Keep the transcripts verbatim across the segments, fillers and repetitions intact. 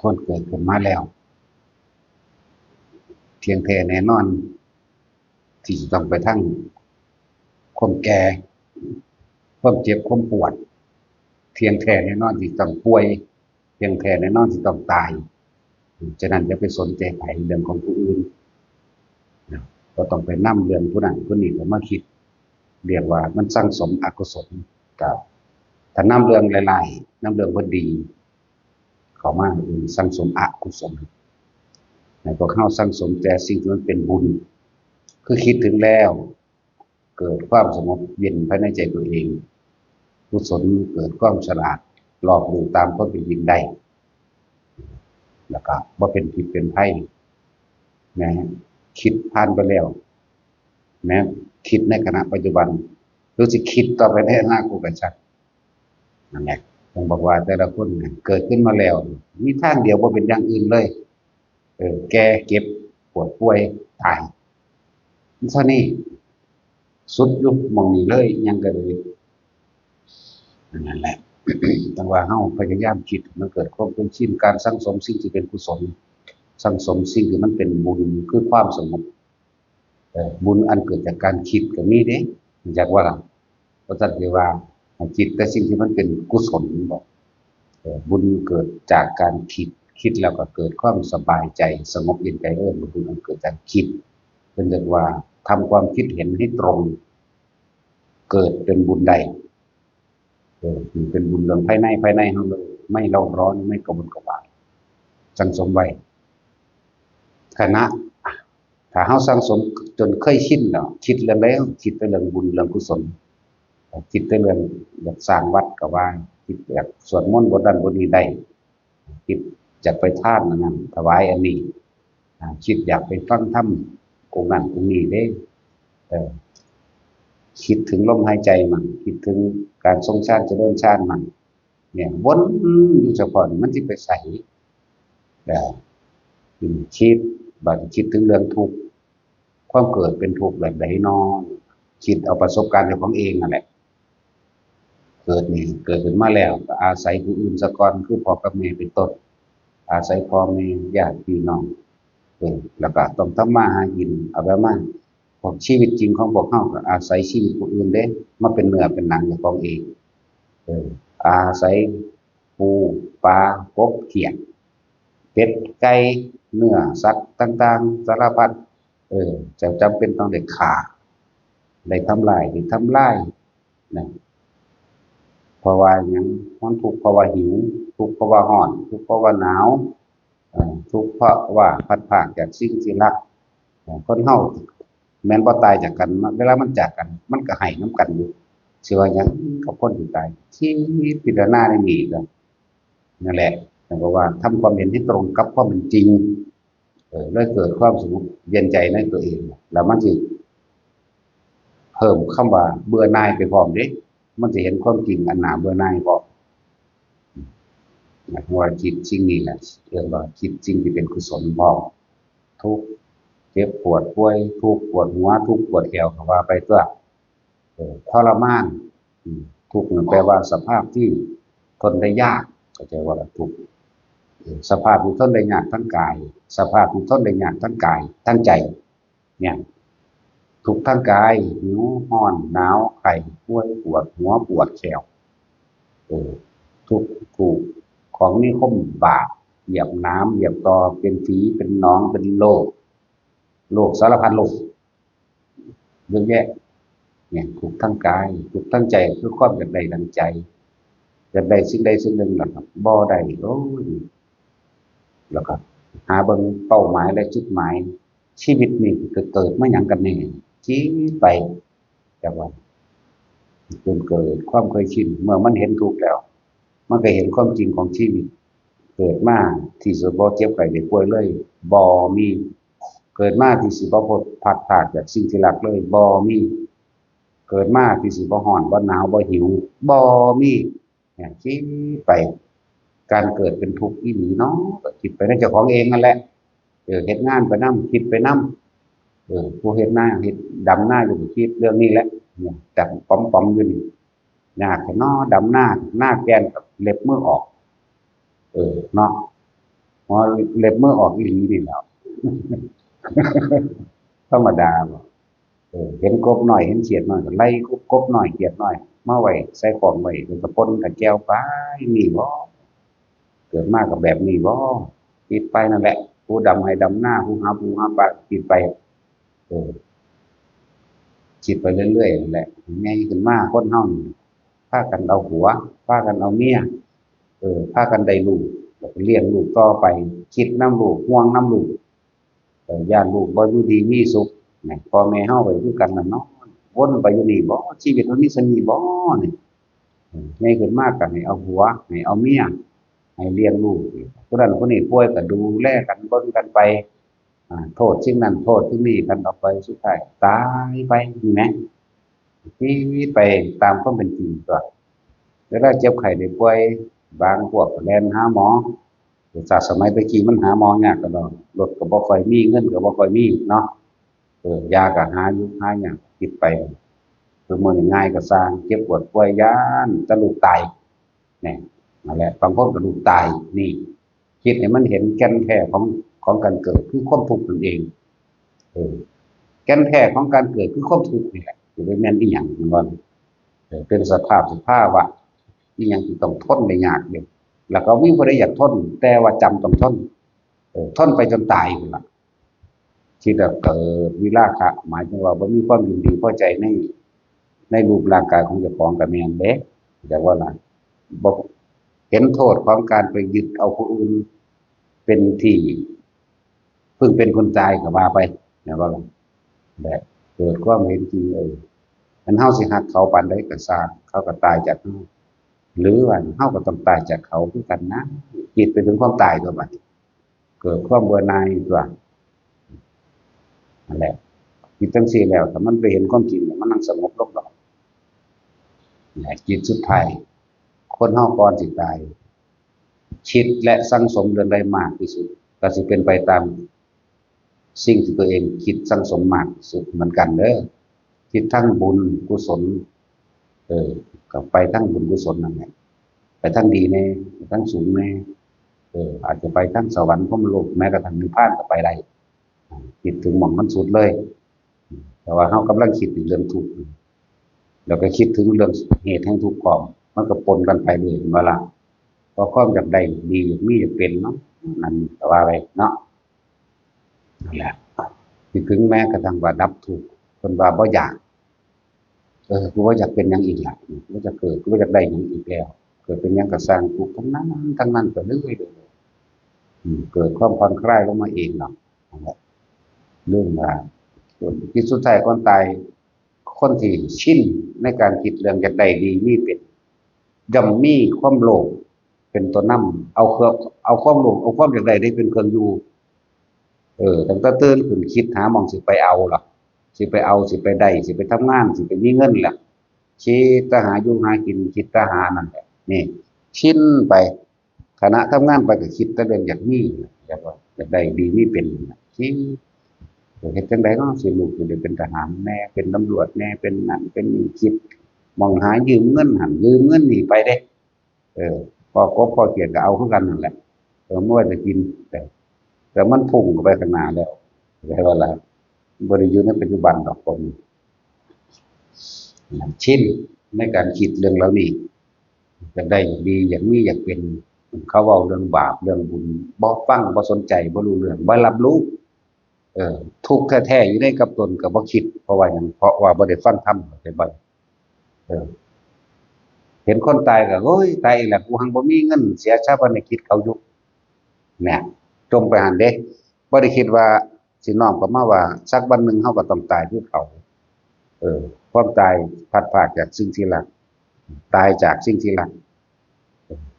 คนเกิดขึ้นมาแล้ว เที่ยงแท้แน่นอน ที่จะต้องไปทางความแก่ ความเจ็บ ความปวด เที่ยงแท้แน่นอนที่ต้องป่วย เที่ยงแท้แน่นอนที่ต้องตาย ฉะนั้นอย่าไปสนใจไผเรื่องของผู้อื่นนะ บ่ต้องไปนำเรื่องผู้นั้นผู้นี้เข้ามาคิด เรียกว่ามันสั่งสมอกุศล กับถ้านำเรื่องหลายๆ นำเรื่องบ่ดี เข้ามาอืมสั่งสมอกุศล ให้พวกเฮาสั่งสมแต่สิ่งที่มันเป็นบุญ คือคิดถึงแล้ว เกิดความสงบเย็นภายในใจตัวเอง กุศลเกิดความฉลาด รอบรู้ตามความเป็นจริงได้ แล้วก็บ่เป็นพิษเป็นภัยนะ คิดผ่านไปแล้วนะ คิดในขณะปัจจุบัน หรือสิคิดต่อไปในอนาคตก็ช่าง นั่นแหละ ผมบอกว่าแต่ละคนเนี่ยเกิดขึ้นมาแล้ว มีทางเดียว บ่เป็นอย่างอื่นเลย เออ แก่ เจ็บ ปวด ป่วย ตาย เท่านี้ สุดอยู่หม่องนี้เลย ยังก็เลย นั่นแหละ แต่ว่าเฮาพยายามคิด มันเกิดความคุ้นชิน การสั่งสมสิ่งที่เป็นกุศล สั่งสมสิ่งที่มันเป็นบุญ คือความสงบ เอ่อ บุญอันเกิดจากการคิดก็มีเด้ อยากว่าล่ะ เพราะฉะนั้นที่ว่าให้คิดแต่สิ่งที่มันเป็นกุศล บอก เอ่อ บุญเกิดจากการคิด คิดแล้วก็เกิดความสบายใจ สงบเย็นใจ เออ บุญอันเกิดจากคิด เป็นเรียกว่าทำความคิดเห็นให้ตรง เกิดเป็นบุญได้ เออ เป็นบุญเรื่องภายใน ภายในเฮาเลย ไม่เร่าร้อน ไม่กระวนกระวาย สั่งสมไว้ ขณะ ถ้าเฮาสั่งสมจนเคยชินแล้ว คิดเรื่องใด คิดแต่เรื่องบุญ เรื่องกุศล คิดแต่เรื่องอยากสร้างวัดก็ว่า คิดอยากสวดมนต์บทนั้นบทนี้ได้ คิดอยากไปทานอันนั้น ถวายอันนี้ อ่า คิดอยากไปฟังธรรมองค์นั้นองค์นี้เด้ เออ คิดถึงลมหายใจมั่ง คิดถึงการทรงฌานเจริญฌานมั่ง เนี่ย วนอยู่เฉพาะนี่ มันสิไปไส เออ อืม คิด บาดนี้คิดถึงเรื่องทุกข์ ความเกิดเป็นทุกข์แบบใดน้อ คิดเอาประสบการณ์เจ้าของเองนั่นแหละ เกิดนี่ เกิดขึ้นมาแล้ว ก็อาศัยผู้อื่นซะก่อน คือพ่อกับแม่เป็นต้น อาศัยพ่อแม่ ญาติพี่น้อง เออ แล้วก็ต้องทำมาหากิน เอาแบบมา พวกชีวิตจริงของพวกเฮาก็อาศัยชีวิตผู้อื่นเด้ มาเป็นเนื้อเป็นหนังเจ้าของเอง เออ อาศัยปู ปลา กบ เขียด เป็ด ไก่ เนื้อสัตว์ต่างๆ สารพัด เออ จะจำเป็นต้องได้ฆ่า ได้ทำลาย ได้ทำลาย นะ เพราะว่าหยัง มันทุกข์เพราะว่าหิว ทุกข์เพราะว่าร้อน ทุกข์เพราะว่าหนาว เอ่อ ทุกข์เพราะว่าพลัดพรากจากสิ่งที่รัก เอ่อ คนเฮาแม่นบ่ตายจากกัน เวลามันจากกัน มันก็ไห้นำกันอยู่ สิว่าหยังกับคนที่ตาย คิดพิจารณาในนี้ก็ นั่นแหละ แล้วก็ว่าทำความเห็นให้ตรงกับความเป็นจริง เออ เลยเกิดความสงบเย็นใจในตัวเอง แล้วมันสิเพิ่มคำว่าเบื่อหน่ายไปพร้อมเด้ มันสิเห็นความจริงอันน่าเบื่อหน่ายพร้อม เพราะว่าคิดสิ่งนี้แหละเรียกว่าคิดสิ่งที่เป็นกุศลพร้อม ทุกข์ เจ็บปวดป่วย ทุกข์ปวดหัว ทุกข์ปวดแอว ก็ว่าไปตัว เออ ทรมาน อืม ทุกข์นั่นแปลว่าสภาพที่ทนได้ยาก เข้าใจว่าทุกข์ เออ สภาพที่ทนได้ยากทั้งกาย สภาพที่ทนได้ยากทั้งกาย ทั้งใจ เนี่ย ทุกข์ทั้งกาย หิว ร้อน หนาว ไข้ ป่วย ปวดหัว ปวดแข้ว เออ ทุกข์ถูกของมีคมบาด เหยียบหนาม เหยียบตอ เป็นฝี เป็นหนอง เป็นโรค โรคสารพัดโรค เยอะแยะ เนี่ย ทุกข์ทั้งกาย ทุกข์ทั้งใจ คือความอยากได้ดังใจ อยากได้สิ่งใดสิ่งหนึ่ง แล้วก็บ่ได้ โอ้ย แล้วก็หาเบิ่งเป้าหมายและจุดหมาย ชีวิตนี่คือเกิดมาหยังกันแน่ คิดไป แต่ว่า จนเกิดความเคยชิน เมื่อมันเห็นทุกข์แล้ว มันก็เห็นความจริงของชีวิต เกิดมาที่สิบ่เจ็บไข้ได้ป่วยเลย บ่มี เกิดมาที่สิบ่พลัดพรากจากสิ่งที่รักเลย บ่มี เกิดมาที่สิบ่ร้อน บ่หนาว บ่หิว บ่มี เนี่ย คิดไป การเกิดเป็นทุกข์อีหลีเนาะ ก็คิดไปในเจ้าของเองนั่นแหละ เออ เฮ็ดงานไปนำ คิดไปนำ เออ ผู้เฮ็ดนา เฮ็ดดำนาอยู่ก็คิดเรื่องนี้แหละ เนี่ย จักป๋อมๆอยู่นี่ ยากแท้น้อ ดำนา นาแก่นก็เล็บมือออก เออ เนาะ หัวเล็บมือออกอีหลีนี่แหล้ว ธรรมดาบ่ เออ เห็นกบน้อย เห็นเขียดน้อย ก็ไล่กบน้อย เขียดน้อย มาไว้ใส่ของไว้ ก็ปนกับแก้วไป มีบ่ เกิดมากับแบบนี้บ่ คิดไปนั่นแหละ ผู้ดำไฮ่ดำนา ผู้หาปูหาปลา คิดไป เออ คิดไปเรื่อยๆนั่นแหละ ใหญ่ขึ้นมาคนเฮานี่ พากันเอาผัว พากันเอาเมีย เออ พากันได้ลูก แล้วก็เลี้ยงลูกต่อไป คิดนำลูก ห่วงนำลูก เออ ย้านลูกบ่อยู่ดีมีสุข นะ พ่อแม่เฮาก็คือกันน่ะเนาะ วนไปอยู่นี่บ่ ชีวิตมันมีส่ำนี้บ่ นี่ เออ ใหญ่ขึ้นมาก็ให้เอาผัว ให้เอาเมีย ให้เลี้ยงลูก ผู้นั้นผู้นี้ป่วยก็ดูแลกัน เบิ่งกันไป อ่า โทษสิ่งนั้น โทษสิ่งนี้กันออกไป สุดท้ายตายไป นี่แหม คิดไปตามความเป็นจริงตั๊ว เวลาเจ็บไข้ได้ป่วย บางพวกก็แล่นหาหมอ แต่สมัยตะกี้มันหาหมอยากกะดอก รถก็บ่ค่อยมี เงินก็บ่ค่อยมีเนาะ เออ ยาก็หาอยู่หายาก คิดไป ซุมื้อนี้ง่ายก็ซ่าง เจ็บปวดป่วยย้านแต่ลูกตาย นี่ นั่นแหละ บางคนก็ลูกตาย นี่ คิดให้มันเห็นแก่นแท้ของ ของการเกิด คือความทุกข์นั่นเอง เออ แก่นแท้ของการเกิดคือความทุกข์นี่แหละ สิไปแม่นอีหยัง แม่นบ่ เออ เป็นสภาพ สภาวะ อีหยังที่ต้องทนได้ยากเด้ แล้วก็มีผู้ใดอยากทน แต่ว่าจำต้องทน เออ ทนไปจนตายพู้นล่ะ ที่แบบเกิดวิราคะ หมายถึงว่าบ่มีความยินดีพอใจใน ในรูปร่างกายของเจ้าของก็แม่นเด้ แต่ว่าล่ะ บ่ เห็นโทษของการไปยึดเอาผู้อื่นเป็นที่พึ่งเป็นคนตายก็ว่าไป แม่นบ่ล่ะ แบบเกิดความเห็นจริง เออ อันเฮาสิฮักเขาปานใดก็ซ่าง เขาก็ตายจากเฮา หรือว่าเฮาก็ต้องตายจากเขาคือกันนะ คิดไปถึงความตายตั๊วบัดนี้ เกิดความเบื่อหน่ายตั๊ว นั่นแหละ คิดจั่งซี้แล้ว ถ้ามันไปเห็นความจริงแล้ว มันนั่งสงบลงดอก และจิตสุดท้าย คนเฮาก่อนสิตาย คิดและสั่งสมเรื่องใดมากที่สุด ก็สิเป็นไปตามสิ่งที่ตัวเองคิดสั่งสมมากที่สุดเหมือนกันเด้อ คิดทั้งบุญกุศล เออ ก็ไปทั้งบุญกุศลนั่นแหละ ไปทั้งดีแน่ ไปทั้งสูงแน่ เออ อาจจะไปทั้งสวรรค์พรหมโลก แม้กระทั่งนิพพานก็ไปได้ คิดถึงหม่องมันสุดเลย แต่ว่าเฮากำลังคิดถึงเรื่องทุกข์ แล้วก็คิดถึงเรื่องเหตุแห่งทุกข์พร้อม มันก็ปนกันไปเลย แม่นบ่ล่ะ เพราะความอยากได้ดี อยากมี อยากเป็นเนาะ นั่นก็ว่าไปเนาะ นั่นแหละ คิดถึงแม้กระทั่งว่าดับทุกข์ เพิ่นว่าบ่อยาก เออ กูบ่อยากเป็นหยังอีกละ กูบ่อยากเกิด กูบ่อยากได้หยังอีกแล้ว เกิดเป็นหยังก็ซ่าง ทุกข์ทั้งนั้น ทั้งนั้นไปเรื่อยเลย อืม เกิดความผ่อนคลายลงมาเองเนาะ นั่นแหละ เรื่องว่า ที่สุดท้ายคนตาย คนที่ชินในการคิดเรื่องอยากได้ดีมีเป็น ย่อมมีความโลภเป็นตัวนำ เอาเครื่อง เอาความโลภ เอาความอยากได้นี่เป็นเครื่องอยู่ เออ ตั้งแต่ตื่นขึ้นคิดหาหม่องสิไปเอาล่ะ สิไปเอา สิไปได้ สิไปทำงาน สิไปมีเงินล่ะ คิดแต่หาอยู่หากิน คิดแต่หานั่นแหละ นี่ ชินไป ขณะทำงานไปก็คิดแต่เรื่องอยากมี อยากว่าอยากได้ดีมีเป็น คิด เฮ็ดจั่งใดเนาะ สิลูกสิได้เป็นทหารแน่ เป็นตำรวจแน่ เป็นนั่นเป็นนี่ คิด หม่องหายืมเงินหั่น ยืมเงินนี่ไปเด้ เออ พ้อกบพ้อเขียดก็เอาคือกันนั่นแหละ เออ บ่ว่าจะกิน แต่ แต่มันพุ่งเข้าไปข้างหน้าแล้ว เข้าใจบ่ล่ะ บ่ได้อยู่ในปัจจุบันดอกคน ชินในการคิดเรื่องเหล่านี้ อยากได้อยากดี อยากมีอยากเป็น เขาเว้าเรื่องบาปเรื่องบุญ บ่ฟัง บ่สนใจ บ่รู้เรื่อง บ่รับรู้ เออ ทุกข์แท้ๆอยู่ในกับตนก็บ่คิด เพราะว่าหยัง เพราะว่าบ่ได้ฟังธรรม เข้าใจบ่ล่ะ เออ เห็นคนตายก็ โอ้ย ตายอีกแล้ว กูหังบ่มีเงินเสียชาปนกิจเขาอยู่ เนี่ย จมไปหั่นเด้ บ่ได้คิดว่าสิน้อมกลับมาว่า สักวันหนึ่งเฮาก็ต้องตายคือเขา เออ ความตายพลัดพรากจากสิ่งที่รัก ตายจากสิ่งที่รัก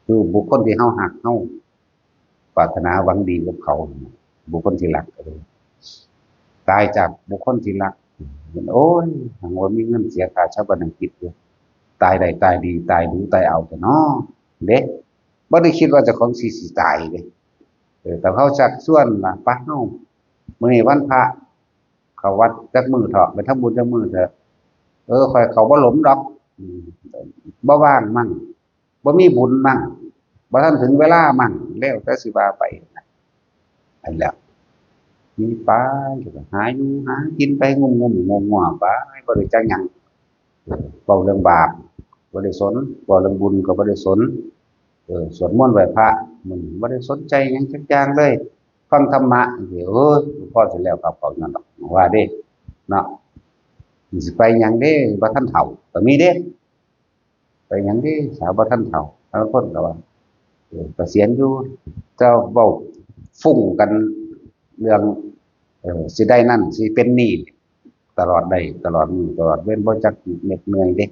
คือบุคคลที่เฮาฮัก เฮาปรารถนาหวังดีกับเขา บุคคลที่รัก เออ ตายจากบุคคลที่รัก โอ้ย หังว่ามีเงินเสียค่าชาปนกิจอยู่ ตายได้ตายดี ตายดูตายเอาแท้เนาะ เด้ บ่ได้คิดว่าเจ้าของสิ สิตายเด้ เออ แต่เขาชักชวนว่า ไปเฮา มื้อนี้วันพระ เข้าวัดจักมื้อเถาะ ไปทำบุญจักมื้อเถาะ เออ ข้อยเข้าบ่หลมดอก อืม บ่ว่างมั่ง บ่มีบุญมั่ง บ่ทันถึงเวลามั่ง แล้วแต่สิว่าไป อันแล้ว มีไป ก็หาอยู่หากินไป งุ่มๆงัวๆไป บ่ได้จักหยัง เออ เว้าเรื่องบาป บ่ได้สน เว้าเรื่องบุญ ก็บ่ได้สน เออ สวดมนต์ไหว้พระ มันบ่ได้สนใจหยังจักอย่างเลย ฟังธรรมะ เออ พอสิแล้วครับ เขานั่นดอก ว่าเด้ เนาะ สิไปหยังเด้ บ่ทันเฒ่า ก็มีเด้ ไปหยังเด้ สาวบ่ทันเฒ่า บางคนก็ว่า เออ เกษียณอยู่ แต่เว้าฟุ้งกันเรื่อง เออ สิได้นั่น สิเป็นนี่ ตลอดได้ ตลอดมื้อ ตลอดเว็น บ่จักเหน็ดเมื่อยเด้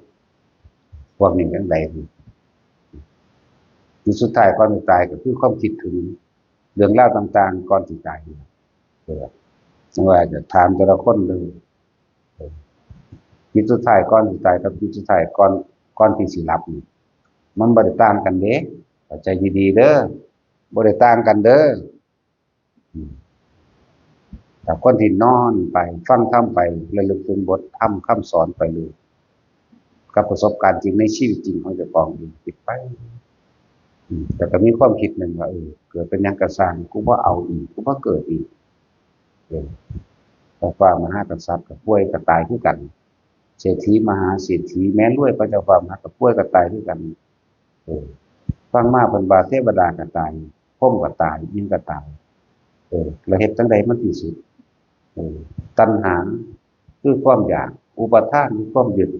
พวกนี้จั่งใด ที่สุดท้ายก่อนสิตายก็คือความคิดถึงเรื่องราวต่างๆ ก่อนสิตาย เออ จั่งว่าจะถามแต่ละคนเลย เออ จิตสุดท้ายก่อนสิตายกับจิตสุดท้ายก่อน ก่อนที่สิหลับนี่ มันบ่ได้ต่างกันเด้ เข้าใจดีๆเด้อ บ่ได้ต่างกันเด้อ อืม แต่คนที่นอนไป ฟังธรรมไป ระลึกถึงบทธรรมคำสอนไปเลย กับประสบการณ์จริงในชีวิตจริงของเจ้าของเอง คิดไป อืม แต่ก็มีความคิดหนึ่งว่า เออ เกิดเป็นหยังกะซ่าง กูบ่เอาอีก กูบ่เกิดอีก เออ แต่ว่ามหากษัตริย์ก็ป่วยก็ตายคือกัน เศรษฐีมหาเศรษฐี แม้รวยพระเจ้าฟ้ามหาก็ป่วยก็ตายคือกัน เออ ฟังมาเพิ่นว่าเทวดาก็ตาย พรหมก็ตาย อินทร์ก็ตาย เออ แล้วเฮ็ดจั่งใดมันสิสุด เออ ตัณหาคือความอยาก อุปาทานคือความยึด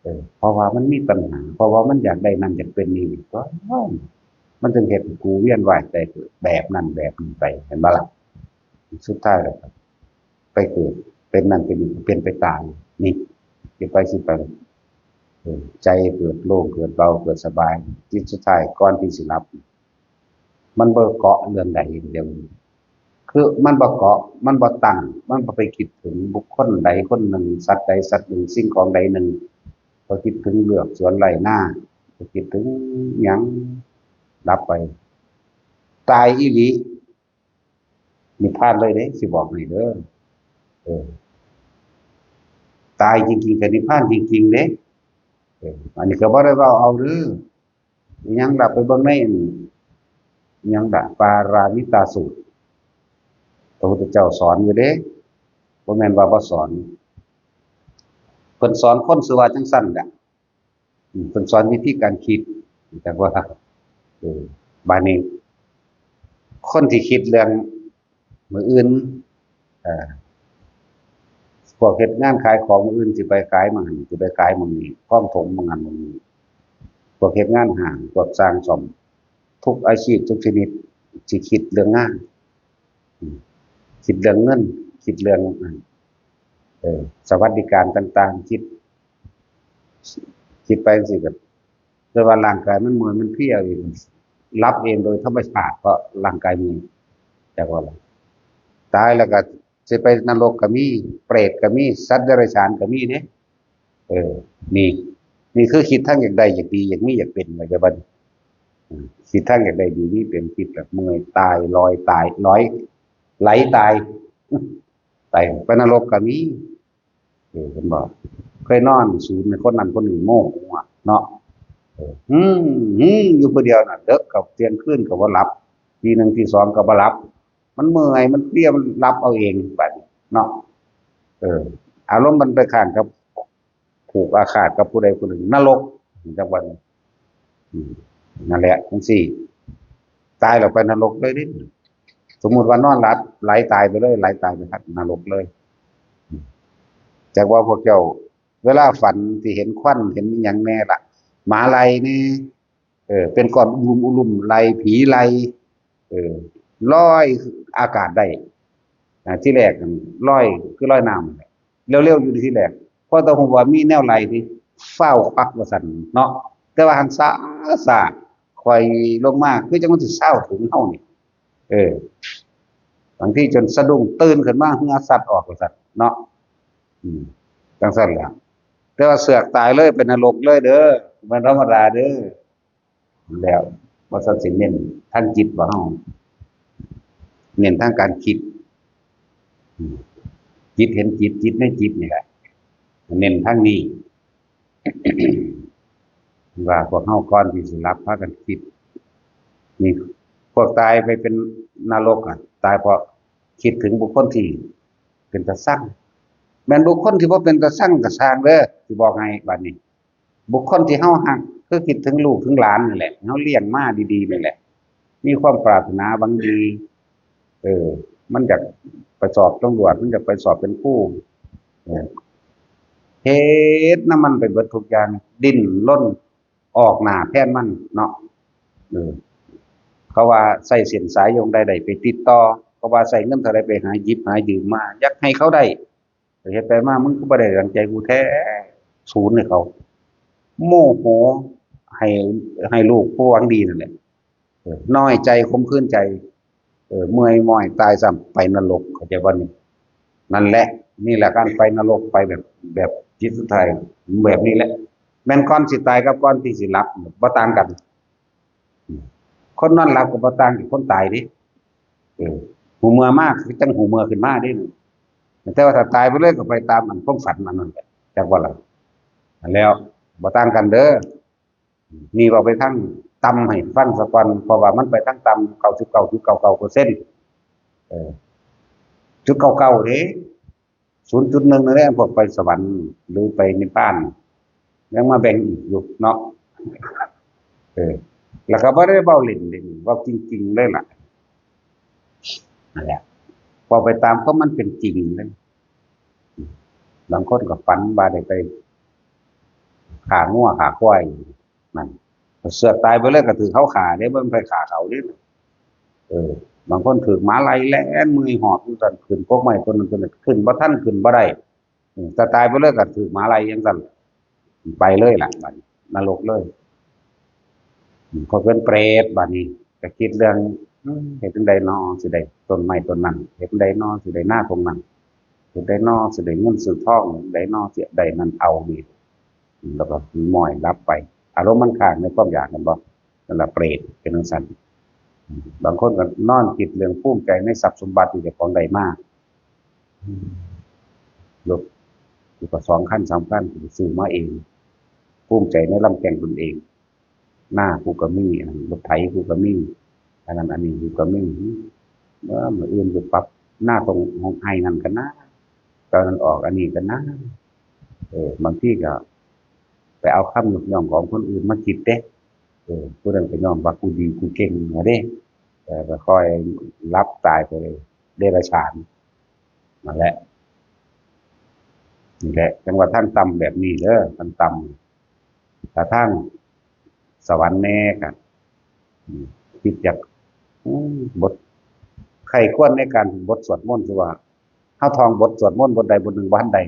เออ เพราะว่ามันมีตัณหา เพราะว่ามันอยากได้นั่นอยากเป็นนี่ ก็มันจึงเฮ็ดให้กูเวียนว่ายตายเกิดแบบนั้นแบบนี้ไป เห็นบ่ล่ะ สุดท้ายแล้วก็ไปเกิด เป็นนั่นเป็นนี่ เป็นไปตาย นี่ คิดไปคิดไป เออ ใจเกิดโล่ง เกิดเบา เกิดสบาย จิตสุดท้ายก่อนที่สิหลับ มันบ่เกาะเรื่องใดเรื่องหนึ่ง คือมันบ่เกาะ มันบ่ตั้ง มันบ่ไปคิดถึงบุคคลใดคนหนึ่ง สัตว์ใดสัตว์หนึ่ง สิ่งของใดหนึ่ง บ่คิดถึงเฮือกสวนไร่นา บ่คิดถึงหยัง หลับไป ตายอีหลี นิพพานเลยเด้ สิบอกให้เด้อ เออ ตายจริงๆ ก็นิพพานจริงๆ เด้ เออ อันนี้ก็บ่ได้เว้าเอาเด้อ อิหยังล่ะ ไปเบิ่งใน อิหยังล่ะ ปารามิตาสูตร พระพุทธเจ้าสอนอยู่เด้ บ่แม่นว่าบ่สอน เพิ่นสอนคนซื่อว่าจั่งซั้นแหละ อืม เพิ่นสอนวิธีการคิด แต่ว่า เออ บาดนี้ คนที่คิดเรื่องมื้ออื่น เอ่อ พวกเฮ็ดงานขายของมื้ออื่นสิไปขายหม่องหั้น สิไปขายหม่องนี้ คลองถมหม่องหั้นหม่องนี้ พวกเฮ็ดงานห้าง พวกช่างซ่อม ทุกอาชีพทุกชนิด สิคิดเรื่องงาน อืม คิดเรื่องเงิน คิดเรื่อง เอ่อ สวัสดิการต่างๆ คิด คิดไปจั่งซี้ก็ แต่ว่าร่างกายมันเมื่อยมันเพลียเอง หลับเองโดยธรรมชาติ เพราะร่างกายเมื่อย จักว่าล่ะ ตายแล้วก็สิไปนรกก็มี เปรตก็มี สัตว์เดรัจฉานก็มีเด้ เออ นี่ นี่คือคิดทางอยากได้ อยากดี อยากมี อยากเป็น ว่าจะบัดนี้ อืม คิดทางอยากได้ดีมีเป็น คิดแบบเมื่อยตาย ลอยตาย ลอย ไหลตาย ตาย ไปนรกก็มี เออ เพิ่นบอก เคยนอนสูนในคนนั้นคนนี้โมโหเนาะ เออ อืม อืม อยู่ผู้เดียวน่ะ เดิกกับเที่ยงคืนก็บ่หลับ ตีหนึ่งตีสองก็บ่หลับ มันเมื่อย มันเพลีย มันหลับเอาเองบัดนี้เนาะ เออ อารมณ์มันไปข้างกับ ผูกอาฆาตกับผู้ใดผู้หนึ่ง นรก จักว่า อืม นั่นแหละ จั่งซี้ ตายแล้วไปนรกเลยเด้ สมมุติว่านอนหลับ ไหลตายไปเลย ไหลตายไปนรกเลย จักว่าพวกเจ้า เวลาฝันสิเห็นควัน เห็นอิหยังแน่ล่ะ หมาไล่แน่ เออ เป็นก้อนอุลุมอุลุม ไล่ผีไล่ เออ ลอยอากาศได้ อ่า ที่แรกนั่นลอยคือลอยน้ำนั่นแหละ เร็วๆอยู่ที่แรก พอตะฮู้ว่ามีแนวไล่นี่ ฟ้าวควักว่าซั่นเนาะ แต่ว่าหั้นซาซา ค่อยลงมา คือจั่งมันสิซาวถึงเฮานี่ เออ บางทีจนสะดุ้งตื่นขึ้นมา เหงื่อซัดออกว่าซั่นเนาะ อืม จั่งซั่นแหละ แต่ว่าเสือกตายเลย เป็นนรกเลยเด้อ บ่ธรรมดาเด้อ แล้ว ว่าซั่นสิเน้นทางจิตบ่เฮา เน้นทางการคิด อืม จิตเห็นจิต จิตในจิตนี่แหละ เน้นทางนี้ ว่าพวกเฮาก่อนที่สิหลับพากันคิด นี่ พวกตายไปเป็นนรกอ่ะ ตายเพราะคิดถึงบุคคลที่เป็นตาซัง แม่นบุคคลที่บ่เป็นตาซังก็ซ่างเด้อ สิบอกให้บัดนี้ บุคคลที่เฮาฮัก คือคิดถึงลูกถึงหลานนี่แหละ เฮาเลี้ยงมาดีๆนี่แหละ มีความปรารถนาหวังดี เออ มันอยากไปสอบตำรวจ มันอยากไปสอบเป็นครู เออ เฮ็ดนำมันไปเบิดทุกอย่าง ดิ้นรนออกหน้าแทนมันเนาะ เออ เขาว่าใช้เส้นสายโยงได้ ได้ไปติดต่อ เขาว่าใช้เงินเท่าใดไปหาหยิบหายืมมา อยากให้เขาได้ เฮ็ดไปมา มึงก็บ่ได้ดังใจกูแท้ ศูนย์ให้เขา โมโห ให้ ให้ลูกผู้หวังดีนั่นแหละ เออ น้อยใจ ขมขื่นใจ เออ เมื่อยม้อย ตายซ้ำ ไปนรก เข้าใจบ่นี่ นั่นแหละ นี่แหละการไปนรก ไปแบบ แบบจิตสุดท้าย แบบนี้แหละ แม่นก่อนสิตายกับก่อนที่สิหลับ บ่ต่างกัน คนนอนหลับก็บ่ต่างจากคนตายเด้ เออ หูเมื่อมาคือจั่งหูเมื่อขึ้นมาเด้ แต่ว่าถ้าตายไปเลยก็ไปตามอันความฝันอันนั้นแหละ จักว่าล่ะ อันแล้ว บ่ต่างกันเด้อ นี่เว้าไปทางต่ำให้ฟังซะก่อน เพราะว่ามันไปทางต่ำ เก้าสิบเก้าจุดเก้าเก้าเปอร์เซ็นต์ เออ จุดเก้าเก้าเด้ ศูนย์จุดหนึ่งนั่นแหละ พวกไปสวรรค์หรือไปนิพพาน ยังมาแบ่งอีกอยู่เนาะ เออ แล้วก็บ่ได้เว้าเล่นเด้ เว้าจริงๆเลยล่ะ นั่นแหละ เว้าไปตามความมันเป็นจริงเลย บางคนก็ฝันว่าได้ไปฆ่างัวฆ่าควาย นั่น เสือกตายไปเลยก็ถืกเขาฆ่าเด้ บ่แม่นไผฆ่าเขาเด้ เออ บางคนถืกหมาไล่แล่นเมื่อยหอบอยู่ซั่น ขึ้นกกไม้ต้นนั้นต้นนี้ ขึ้นบ่ทัน ขึ้นบ่ได้ อืม ถ้าตายไปเลยก็ถืกหมาไล่จั่งซั่น ไปเลยล่ะ บัดนี้ นรกเลย อืม พอเป็นเปรตบัดนี้ ก็คิดเรื่อง อืม เฮ็ดจั่งใดน้อสิได้ต้นไม้ต้นนั้น เฮ็ดจั่งใดน้อสิได้นาตรงนั้น เฮ็ดใดน้อสิได้เงินซื้อทอง เฮ็ดใดน้อสิได้นั่นเอานี่ แล้วก็ม้อยหลับไป อารมณ์มันค้างในความอยาก แม่นบ่ นั่นล่ะเปรตเป็นจั่งซั่น บางคนก็นอนคิดเรื่องภูมิใจในทรัพย์สมบัติที่เจ้าของได้มา รถกูก็สองคันสามคัน กูซื้อมาเอง ภูมิใจในลำแข้งตนเอง นากูก็มี อันนั้นรถไถกูก็มี อันนั้นอันนี้กูก็มี เออ มื้ออื่นไปปรับนาตรงของไอ้นั่นกันนะ ตอนนั้นออกอันนี้กันนะ เออ บางทีก็ไปเอาคำยกย่องของคนอื่นมาคิดเด้ เออ ผู้นั้นก็ย่องว่ากูดีกูเก่งนะเด้ เออ ก็ค่อยหลับตายไปเดรัจฉาน นั่นแหละ นี่แหละ จั่งว่าทางต่ำแบบนี้เด้อ ทางต่ำ ถ้าทางสวรรค์แน่ก็ อืม คิดอยาก อืม บท ใคร่ครวญในการบทสวดมนต์ คือว่า เฮาท่องบทสวดมนต์บทใดบทหนึ่งบ่ทันใด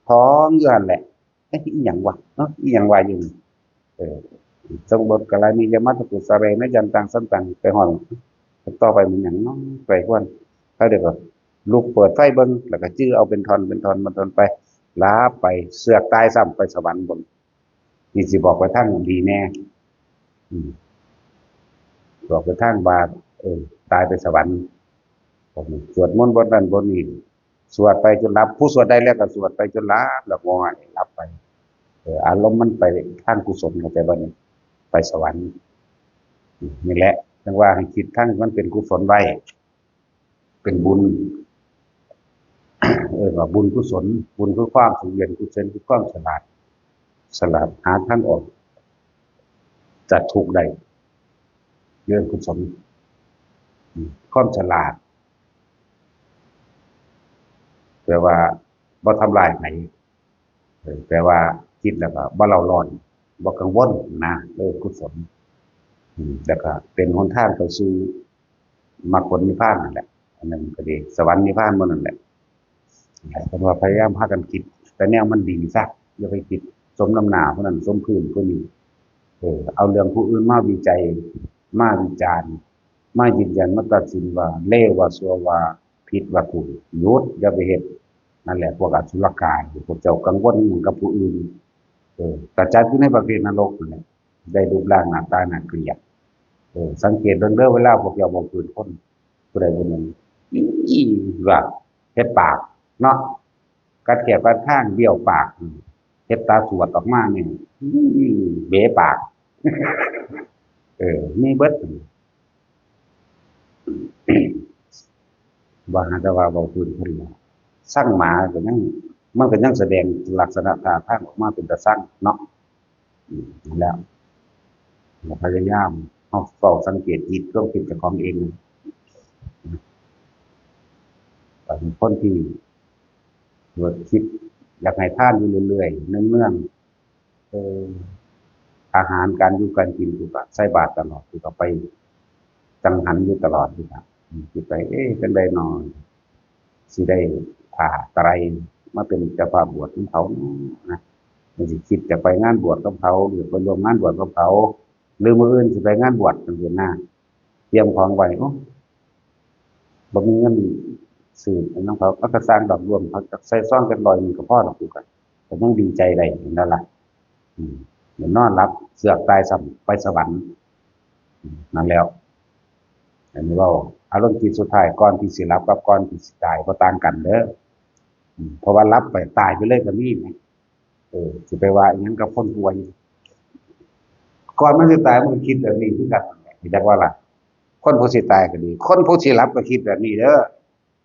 ท่องอยู่หั่นแหละ เอ๊ะ อีหยังวะ เนาะ อีหยังวะอยู่นี่ เออ สมบทกะลานิยมัตตกุสะเรนะ ยันตังสันตัง ไปฮอด ต่อไปมันหยังเนาะ ใคร่ครวญ แล้วเดี๋ยวก็ลุกเปิดไฟเบิ่ง แล้วก็จื่อเอาเป็นท่อน เป็นท่อน เป็นท่อนไป หลับไป เสือกตายซ้ำ ไปสวรรค์บน นี่สิบอกไปทางดีแน่ อืม บอกไปทางว่า เออ ตายไปสวรรค์ สวดมนต์บทนั้นบทนี้ สวดไปจนหลับ ผู้สวดได้แล้วก็สวดไปจนหลับ แล้วก็หลับไป เออ อารมณ์มันไปทางกุศล เข้าใจบ่นี่ ไปสวรรค์ อืม นี่แหละ จั่งว่าให้คิดทางมันเป็นกุศลไว้ เป็นบุญ เอิ้นว่าบุญกุศล บุญคือความสังเวียน กุศลคือความฉลาด ฉลาดหาทางออกจากทุกข์ได้ เรื่องกุศล อืม ความฉลาด แปลว่าบ่ทำลายไผ เออ แปลว่าคิดแล้วก็บ่เร่าร้อน บ่กังวลนะ เออ กุศล อืม แล้วก็เป็นหนทางไปสู่มรรคผลนิพพานนั่นแหละ อันนั้นก็ดี สวรรค์นิพพานหมดนั่นแหละ เพิ่นว่าพยายามพากันคิดแต่แนวมันดีซะ อย่าไปคิดสมน้ำหน้าผู้นั้นสมพื้นผู้นี้ เออ เอาเรื่องผู้อื่นมาวิจัย มาวิจารณ์ มายืนยัน มาตัดสินว่าเลวว่าชั่วว่าผิดว่าถูก หยุด อย่าไปเฮ็ด นั่นแหละ พวกอสุรกาย พวกเจ้ากังวลหยังกับผู้อื่น เออ กระจัดอยู่ในประเภทนรกนั่นแหละ ได้รูปร่างหน้าตาน่าเกลียด เออ สังเกตเบิ่งเด้อ เวลาพวกเจ้าเว้าพื้นคน ผู้ใดผู้หนึ่ง อี๋ ว่า เฮ็ดปาก เนาะ กัดแข้วกัดคาง เบี้ยวปาก เฮ็ดตาสวดออกมานี่ อี๋ เบ๋ปาก เออ มีเบิด อื ว่าหาแต่ว่าเว้าพื้นเพิ่นล่ะ ซังหมาก็ยัง มันก็ยังแสดงลักษณะท่าทางออกมาเป็นตาซังเนาะ อืม นั่นแหละ พยายามเฮาเฝ้าสังเกตจิต ความคิดเจ้าของเอง เป็นคนที่เกิดคิดอยากให้ทานอยู่เรื่อยๆ เนืองๆ เออ อาหารการอยู่การกิน กูก็ใส่บาตรตลอด กูก็ไปจังหันอยู่ตลอด กูก็ อืม คิดไป เอ๊ะ จั่งใดน้อ สิได้ผ้าไตรมาเป็นเจ้าภาพบวชของเขานะ มันสิคิดจะไปงานบวชของเขา หรือไปร่วมงานบวชของเขา หรือมื้ออื่นสิไปงานบวชจั่งซี้นะ เตรียมของไว้ โอ้ บ่มีเงินซื้อหยังนำเขา เอากระสร้างดอก รวมเขาจักใส่ซองจักร้อยหนึ่งก็พอดอก กูก็ ก็ยังดีใจได้นั่นล่ะ อืม เดี๋ยวนอนหลับเสือกตายซ้ำ ไปสวรรค์ อืม นั่นแหล้ว อันนี้เว้าอารมณ์จิตสุดท้ายก่อนที่สิหลับกับก่อนที่สิตายบ่ต่างกันเด้อ อืม เพราะว่าหลับไปตายไปเลยก็มีนะ เออ สิไปว่าอิหยังกับคนป่วย ก่อนมันสิตายมันก็คิดแบบนี้คือกัน รู้จักว่าล่ะ คนผู้สิตายก็ดี คนผู้สิหลับก็คิดแบบนี้เด้อ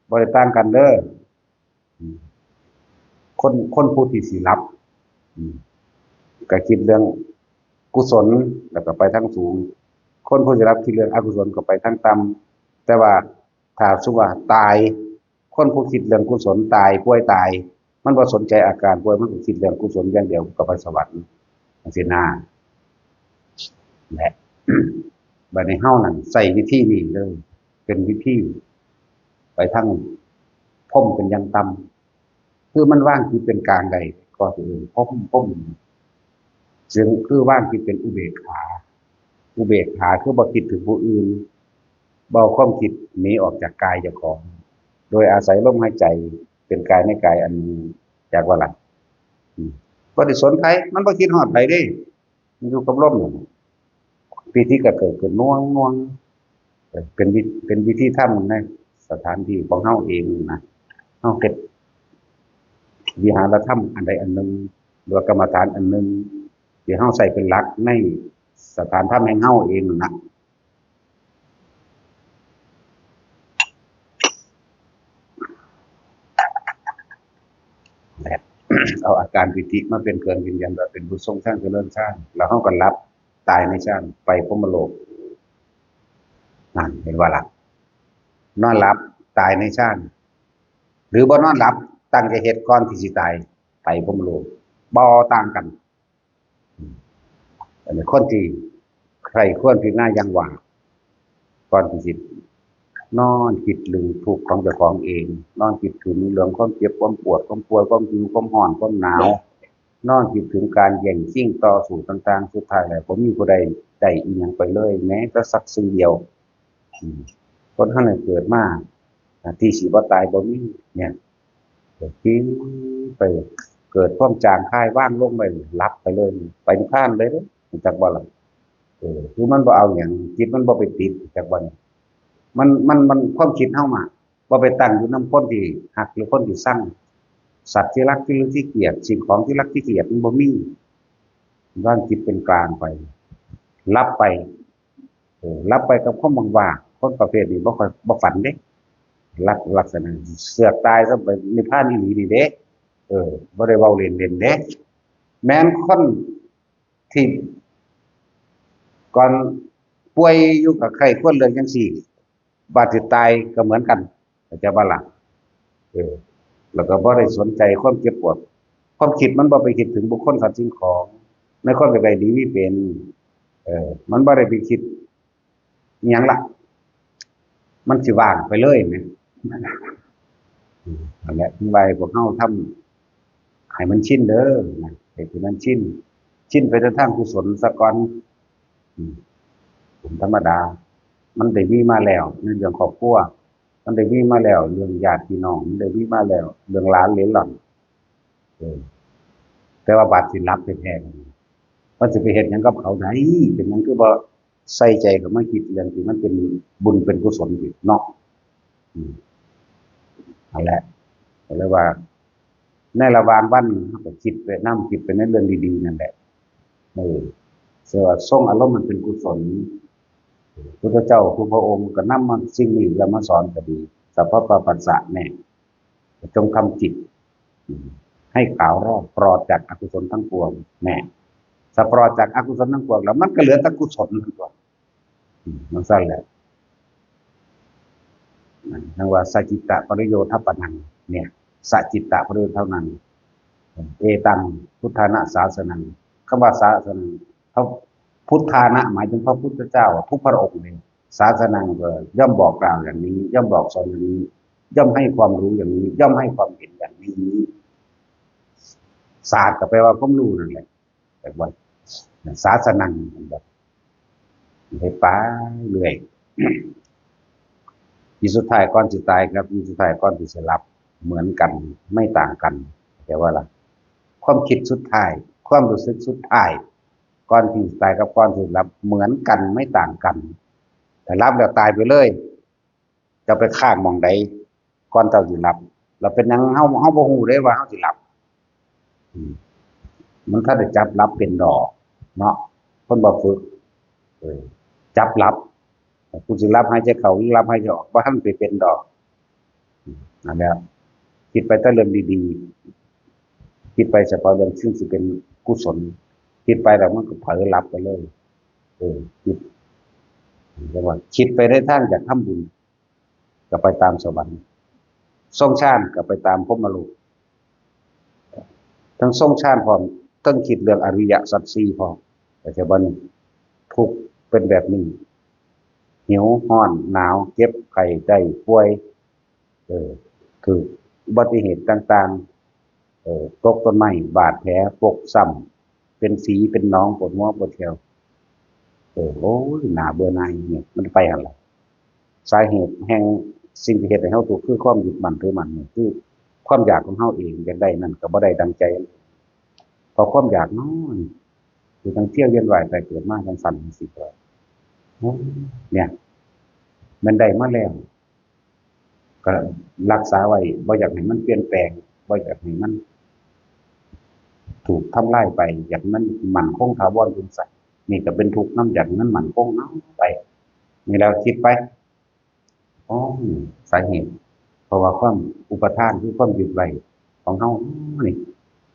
บ่ได้ต่างกันเด้อ อืม คน คนผู้ที่สิหลับ อืม ก็คิดเรื่องกุศล แล้วก็ไปทางสูง คนผู้สิหลับคิดเรื่องอกุศลก็ไปทางต่ำ แต่ว่าถ้าสมมุติว่าตาย คนผู้คิดเรื่องกุศลตาย ป่วยตาย มันบ่สนใจอาการป่วย มันก็คิดเรื่องกุศลอย่างเดียว ก็ไปสวรรค์จั่งซี้นะ และ บัดนี้เฮานั่นใช้วิธีนี้เลย เป็นวิธีไปทางพรหมเป็นอย่างต่ำ คือมันวางจิตเป็นกลางได้ ก็คือพรหม พรหม ซึ่งคือวางจิตเป็นอุเบกขา อุเบกขาคือบ่คิดถึงผู้อื่น บ่เอาความคิดหนีออกจากกายเจ้าของ โดยอาศัยลมหายใจเป็นกายในกายอันหนึ่ง จักว่าล่ะ อืม บ่ได้สนไผ มันบ่คิดฮอดไผเด้ มันอยู่กับลมนั่น ปีติก็เกิดขึ้นน่วงๆ เออ เป็นวิ เป็นวิธีทำในสถานที่ของเฮาเองนะ เฮาเฮ็ดวิหารธรรมอันใดอันหนึ่ง หรือว่ากรรมฐานอันหนึ่ง ที่เฮาใช้เป็นหลักในสถานธรรมแห่งเฮาเองนั่นนะ แบบ เอาอาการปีติมาเป็นเครื่องยืนยันว่าเป็นผู้ทรงฌานเจริญฌาน แล้วเฮาก็หลับตายในฌาน ไปพรหมโลก นั่น เห็นบ่ล่ะ นอนหลับตายในฌาน หรือบ่นอนหลับ ตั้งใจเฮ็ดก่อนที่สิตาย ไปพรหมโลก บ่ต่างกัน อืม อันนี้คนที่ใคร่ครวญพิจารณาอย่างว่า ก่อนที่สินอนคิดเรื่องทุกข์ของเจ้าของเอง นอนคิดถึงเรื่องความเจ็บ ความปวด ความป่วย ความหิว ความร้อน ความหนาว นอนคิดถึงการแย่งชิงต่อสู้ต่างๆ สุดท้ายแล้วบ่มีผู้ใดได้อิหยังไปเลย แม้แต่สักสิ่งเดียว อืม คนเฮาเนี่ยเกิดมา อ่า ที่สิบ่ตายบ่มี เนี่ย ก็คิดไป เกิดความจางคลายวางลงไป หลับไปเลย ไปนิพพานเลยเด้ รู้จักบ่ล่ะ เออ คือมันบ่เอาหยัง จิตมันบ่ไปติด รู้จักบ่นี่ มัน มัน มัน ความคิดเฮามา บ่ไปตั้งอยู่นำคนที่ฮักหรือคนที่ชัง สัตว์ที่รักที่หรือที่เกลียด สิ่งของที่รักที่เกลียดมันบ่มี วางจิตเป็นกลางไป หลับไป เออ หลับไปกับความว่างๆ คนประเภทนี้บ่ค่อย บ่ฝันเด้ ลัก ลักษณะเสือกตายซะไปนิพพานอีหลีนี่เด้ เออ บ่ได้เว้าเล่นๆ เด้ แม้นคนที่ก่อนป่วยอยู่ก็ใคร่ครวญเรื่องจั่งซี้ บาดสิตายก็เหมือนกัน เข้าใจบ่ล่ะ เออ แล้วก็บ่ได้สนใจความเจ็บปวด ความคิดมันบ่ไปคิดถึงบุคคลสัตว์สิ่งของ ในความเป็นไปดีมีเป็น เออ มันบ่ได้ไปคิดอิหยังละ มันสิว่างไปเลยแหม อืม นั่นแหละ ถึงว่าให้พวกเฮาทำให้มันชินเด้อนะ ให้มันชิน ชินไปในทางกุศลซะก่อน อืม เป็นธรรมดา มันได้มีมาแล้ว ในเรื่องครอบครัว มันได้มีมาแล้ว เรื่องญาติพี่น้อง มันได้มีมาแล้ว เรื่องหลานเหลนหล่อน เออ แต่ว่าบาดสิหลับแท้ๆ มันสิไปเฮ็ดหยังกับเขาได้ เป็นหยังคือบ่ใส่ใจเข้ามาคิดเรื่องที่มันเป็นบุญเป็นกุศลอีกเนาะ อืม นั่นแหละ ก็เลยว่า ในระหว่างวันเฮาก็คิดไปนำ คิดไปในเรื่องดีๆ นั่นแหละ เออ เชื่อว่าทรงอารมณ์มันเป็นกุศล พุทธเจ้าทุกพระองค์ก็นำมาสิ่งนี้แล้วมาสอนก็ดี สัพพะปะปัสสะเนี่ย จงทำจิต ให้ขาวรอบปลอดจากอกุศลทั้งปวงแน่ ถ้าปลอดจากอกุศลทั้งปวงแล้วมันก็เหลือแต่กุศลทั้งปวง อืมมันสั้นแหละ ทั้งว่าสัจจิตะปริโยทปนัง เนี่ย สัจจิตะปริโยทเท่านั้น เอตังพุทธานะสาสนัง คำว่าสาสนัง พระพุทธานะหมายถึงพระพุทธเจ้าทุกพระองค์เลย สาสนังก็ย่อมบอกกล่าวอย่างนี้ ย่อมบอกสอนอย่างนี้ ย่อมให้ความรู้อย่างนี้ ย่อมให้ความเห็นอย่างนี้ ศาสตร์ก็แปลว่าความรู้นั่นแหละ แต่ว่าศาสนังมันแบบให้ไปเรื่อย ที่สุดท้ายก่อนสิตายครับที่สุดท้ายก่อนที่สิหลับ เหมือนกันไม่ต่างกัน แต่ว่าละความคิดสุดท้าย ความรู้สึกสุดท้าย ก่อนที่สิตายกับก่อนที่หลับเหมือนกันไม่ต่างกัน แต่หลับแล้วตายไปเลย จะไปค้างหม่องใดก่อนเจ้าสิหลับ แล้วเป็นหยังเฮาเฮาบ่ฮู้ได้ว่าเฮาสิหลับ อืมมันถ้าได้จับหลับเป็นดอก เนาะ คนบ่ฝึก เออ จับหลับ กูสิหลับหายใจเข้าหรือหลับหายใจออก บ่ทันไปเป็นดอก อืมนั่นแหละ คิดไปแต่เรื่องดีๆ คิดไปเฉพาะเรื่องสิ่งที่เป็นกุศล คิดไปแล้วมันก็เผลอหลับไปเลย เออ คิด เรียกว่าคิดไปในทางอยากทำบุญ ก็ไปตามสวรรค์ ทรงฌานก็ไปตามพรหมโลก ทั้งทรงฌานพร้อม ทั้งคิดเรื่องอริยสัจสี่พร้อม แต่เจ้าบัดนี้ทุกข์เป็นแบบนี้ หิว ร้อน หนาว เจ็บ ไข้ ได้ ป่วย เออ คืออุบัติเหตุต่างๆ เออ ตกต้นไม้ บาดแผล ฟกช้ำ เป็นฝี เป็นหนอง ปวดหัว ปวดแข้ว เออ โอ้ย น่าเบื่อหน่าย เนี่ย มันไปหั่นล่ะ สาเหตุแห่งสิ่งที่เฮ็ดให้เฮาทุกข์คือความยึดมั่นถือมั่นนี่ คือความอยากของเฮาเอง อยากได้นั่นก็บ่ได้ดังใจ เพราะความอยากเนาะ คือจั่งเที่ยวเวียนว่ายตายเกิดมาจั่งซั่นจั่งซี้ โอ้ย เนี่ย มันได้มาแล้ว ก็รักษาไว้ บ่อยากให้มันเปลี่ยนแปลง บ่อยากให้มันถูกทำลายไป อยากให้มันมั่นคงถาวรอยู่ซั่น นี่ก็เป็นทุกข์นำ อยากให้มันมั่นคงนำไป นี่แหละคิดไป อ๋อ สาเหตุ เพราะว่าความอุปาทานคือความยึดไว้ของเฮานี่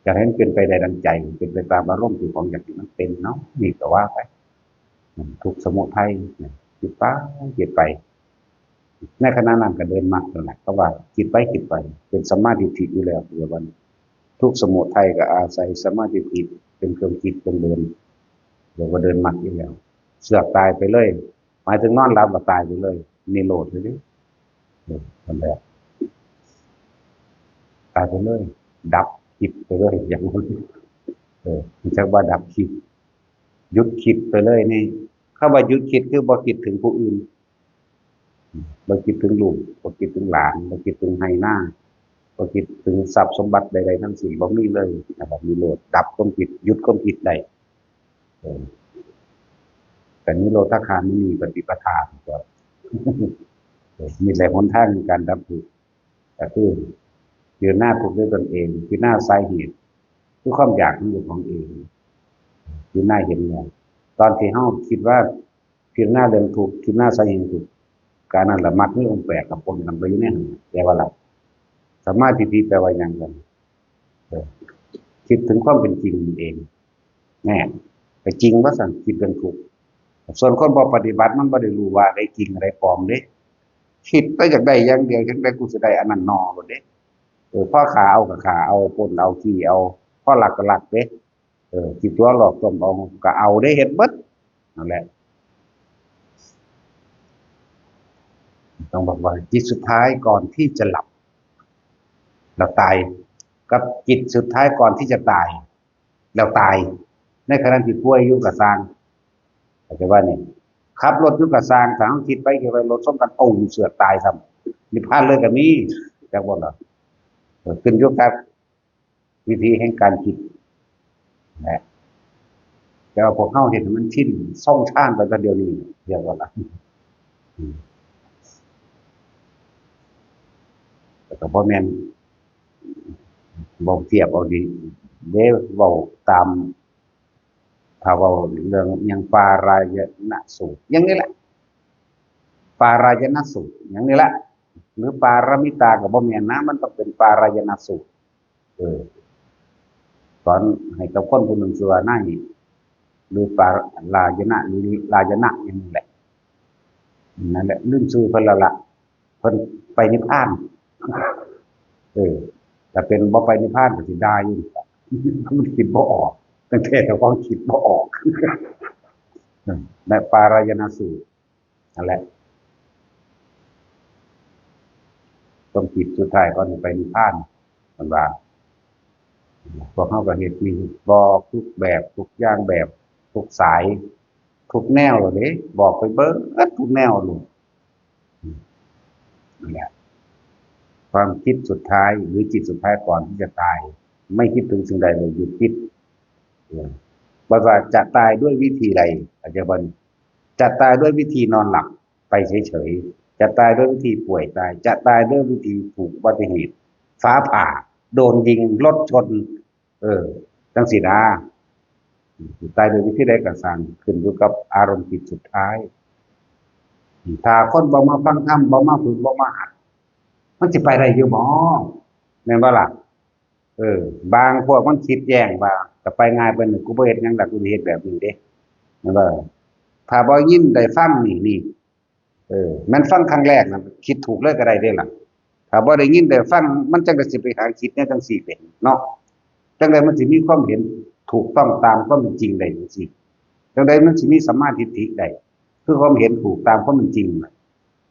อยากให้มันเป็นไปได้ดังใจ เป็นไปตามอารมณ์ที่ของอยากให้มันเป็นเนาะ นี่ก็ว่าไป อืม ทุกข์สมุทัย คิดไป คิดไป ในขณะนั้นก็เดินมรรคนั่นแหละ เพราะว่าคิดไปคิดไป เป็นสัมมาทิฏฐิอยู่แล้ว เรียกว่าทุกข์สมุทัยก็อาศัยสัมมาทิฏฐิเป็นเครื่องคิดเครื่องเดิน เรียกว่าเดินมรรคอยู่แล้ว เสือกตายไปเลย หมายถึงนอนหลับก็ตายไปเลย นิโรธเลยเด้ เออ นั่นแหละ ตายไปเลย ดับคิดไปเลย อย่างนั้น เออ จักว่าดับคิด หยุดคิดไปเลยนี่ คำว่าหยุดคิดคือบ่คิดถึงผู้อื่น บ่คิดถึงลูก บ่คิดถึงหลาน บ่คิดถึงไร่นา บ่คิดถึงทรัพย์สมบัติใดๆทั้งสิ้น บ่มีเลย นะครับ นิโรธ ดับความคิด หยุดความคิดได้ เออ แต่นิโรธคามินีปฏิปทาก็ เออ นี่แหละหนทางแห่งการดับทุกข์ ก็คือพิจารณาทุกข์ด้วยตนเอง พิจารณาสาเหตุ คือความอยากของเจ้าของเอง พิจารณาเห็นแล้ว ตอนที่เฮาคิดว่าพิจารณาเรื่องทุกข์ พิจารณาสาเหตุทุกข์ การนั้นละมรรคมีองค์แปดกับปนกันไปอยู่ในหั้น แปลว่าหลับ สัมมาทิฏฐิแปลว่าหยังกัน เออ คิดถึงความเป็นจริงนั่นเอง แน่ แต่จริงว่าซั่น คิดเรื่องทุกข์ ส่วนคนบ่ปฏิบัติมันบ่ได้รู้ว่าอะไรจริงอะไรปลอมเด้ คิดแต่อยากได้อย่างเดียว จั่งใดกูสิได้อันนั้นหน่อโลดเด้ เออ พอฆ่าเอาก็ฆ่าเอา ปล้นเอา จี้เอา พอลักก็ลักเด้ เออ สิตั๋วหลอกต้มเอาก็เอาเด้ เฮ็ดเบิด นั่นแหละ ต้องบอกว่าจิตสุดท้ายก่อนที่จะหลับ แล้วตาย กับจิตสุดท้ายก่อนที่จะตาย แล้วตาย ในขณะที่ป่วยอยู่ก็ซ่าง เข้าใจว่านี่ ขับรถอยู่ก็ซ่าง ถ้าเฮาคิดไปคิดไป รถชนกัน ตุ้ม เสือกตายซ้ำ นิพพานเลยก็มี จักบ่ล่ะ เออ ขึ้นอยู่กับวิธีแห่งการคิดนะ แต่ว่าพวกเฮาเฮ็ดให้มันชิน ทรงฌานไปแต่เดี๋ยวนี้ เรียกว่าล่ะ อืม แต่ก็บ่แม่น เว้าเทียบเอาดี เด้ เว้าตาม ถ้าเว้าเรื่องอิหยังปารายณสูตร อย่างนี้แหละ ปารายณสูตรอย่างนี้ละ หรือปารมิตาก็บ่แม่นนะ มันต้องเป็นปารายณสูตร เออ สอนให้กับคนผู้หนึ่งชื่อว่านาย หรือปารายณะ หรือรายณะอย่างนี้แหละ นั่นแหละ ลืมชื่อเพิ่นแล้วละ เพิ่นไปนิพพาน เออ แต่เป็นบ่ไปนิพพานก็สิได้อยู่ มันคิดบ่ออก ตั้งแต่เจ้าของคิดบ่ออก ในปารายณสูตรนั่นแหละ ความคิดสุดท้ายก่อนสิไปนิพพาน มันว่า พวกเขาก็เฮ็ดนี่ บอกทุกแบบ ทุกอย่างแบบ ทุกสาย ทุกแนวเลยเด้ บอกไปเบิดทุกแนวเลย นั่นแหละ ความคิดสุดท้ายหรือจิตสุดท้ายก่อนที่จะตาย ไม่คิดถึงสิ่งใดเลย หยุดคิด เออ ว่าจะตายด้วยวิธีใด อาจจะว่า จะตายด้วยวิธีนอนหลับไปเฉยๆ จะตายด้วยวิธีป่วยตาย จะตายด้วยวิธีถูกอุบัติเหตุ ฟ้าผ่า โดนยิง รถชน เออ จังซี้นะ ตายด้วยวิธีใดก็ซ่าง ขึ้นอยู่กับอารมณ์จิตสุดท้าย ถ้าคนบ่มาฟังธรรม บ่มาฝึก บ่มาหัด มันสิไปได้อยู่บ่ แม่นบ่ล่ะ เออ บางพวกมันคิดแย้งว่า "ก็ไปง่ายปานนี้ กูบ่เฮ็ดหยังดอก กูสิเฮ็ดแบบนี้เด้" แม่นบ่ ถ้าบ่ยินได้ฟังนี่ นี่ เออ แม่นฟังครั้งแรกนะ คิดถูกเลยก็ได้เด้ล่ะ ถ้าบ่ได้ยินได้ฟัง มันจั่งใดสิไปหาคิดแนวจั่งซี้เป็นเนาะ จั่งใดมันสิมีความเห็นถูกต้องตามความเป็นจริงได้จั่งซี้ จั่งใดมันสิมีสัมมาทิฏฐิได้ คือความเห็นถูกตามความเป็นจริงน่ะ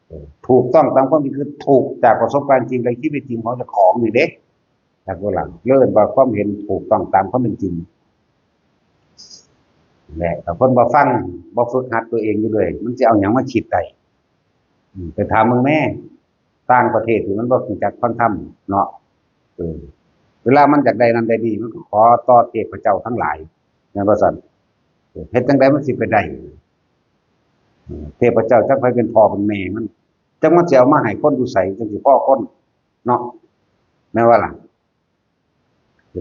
เออ ถูกต้องตามความจริงคือถูกจากประสบการณ์จริงในชีวิตจริงของเจ้าของนี่เด้ จากโบราณเรียกว่าความเห็นถูกต้องตามความเป็นจริง และถ้าคนบ่ฟัง บ่ฝึกหัดตัวเองอยู่เลย มันจะเอาหยังมาคิดได้ อืม ไปถามเมืองแม่ ต่างประเทศที่มันบ่รู้จักฟังธรรมเนาะ เออ เวลามันอยากได้นั่นได้นี่ มันก็ขอต่อเทพเจ้าทั้งหลาย แม่นบ่ซั่น เออ เฮ็ดจั่งใดมันสิไปได้ เออ เทพเจ้าจักไผเป็นพ่อเป็นแม่มัน จักมันสิเอามาให้คนอยู่ไส จั่งสิพอคน เนาะ แม่นบ่ล่ะ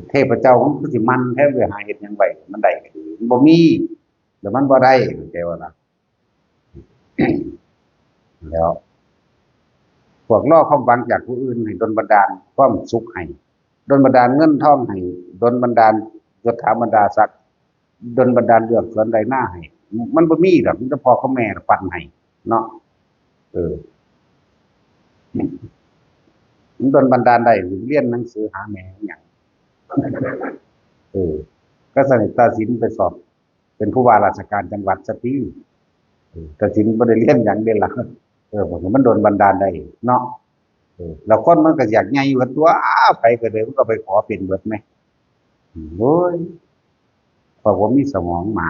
เทพเจ้ามันคือสิมันแท้ ไปหาเฮ็ดหยังไว้ มันได้ก็ดี มันบ่มี แล้วมันบ่ได้ เข้าใจบ่ล่ะ แล้ว พวกรอความหวังจากผู้อื่นให้ดลบันดาลความสุขให้ ดลบันดาลเงินทองให้ ดลบันดาลยศถาบรรดาศักดิ์ ดลบันดาลเรื่องสวนไร่นาให้ มันบ่มีดอก มีแต่พ่อกับแม่ปันให้ เนาะ เออ มันดลบันดาลได้เรียนหนังสือหาแม่หยัง เออ ก็สนิทตาสินไปสอบ เป็นผู้ว่าราชการจังหวัดซะติ เออ ตาสินบ่ได้เรียนหยังเด้ล่ะ เออ มันดลบันดาลได้เนาะ เออ แล้วคนมันก็อยากใหญ่อยู่ตัว ไผก็ได้ มันก็ไปขอเป็นเบิดแหม โอ้ย เพราะว่ามีสมองหมา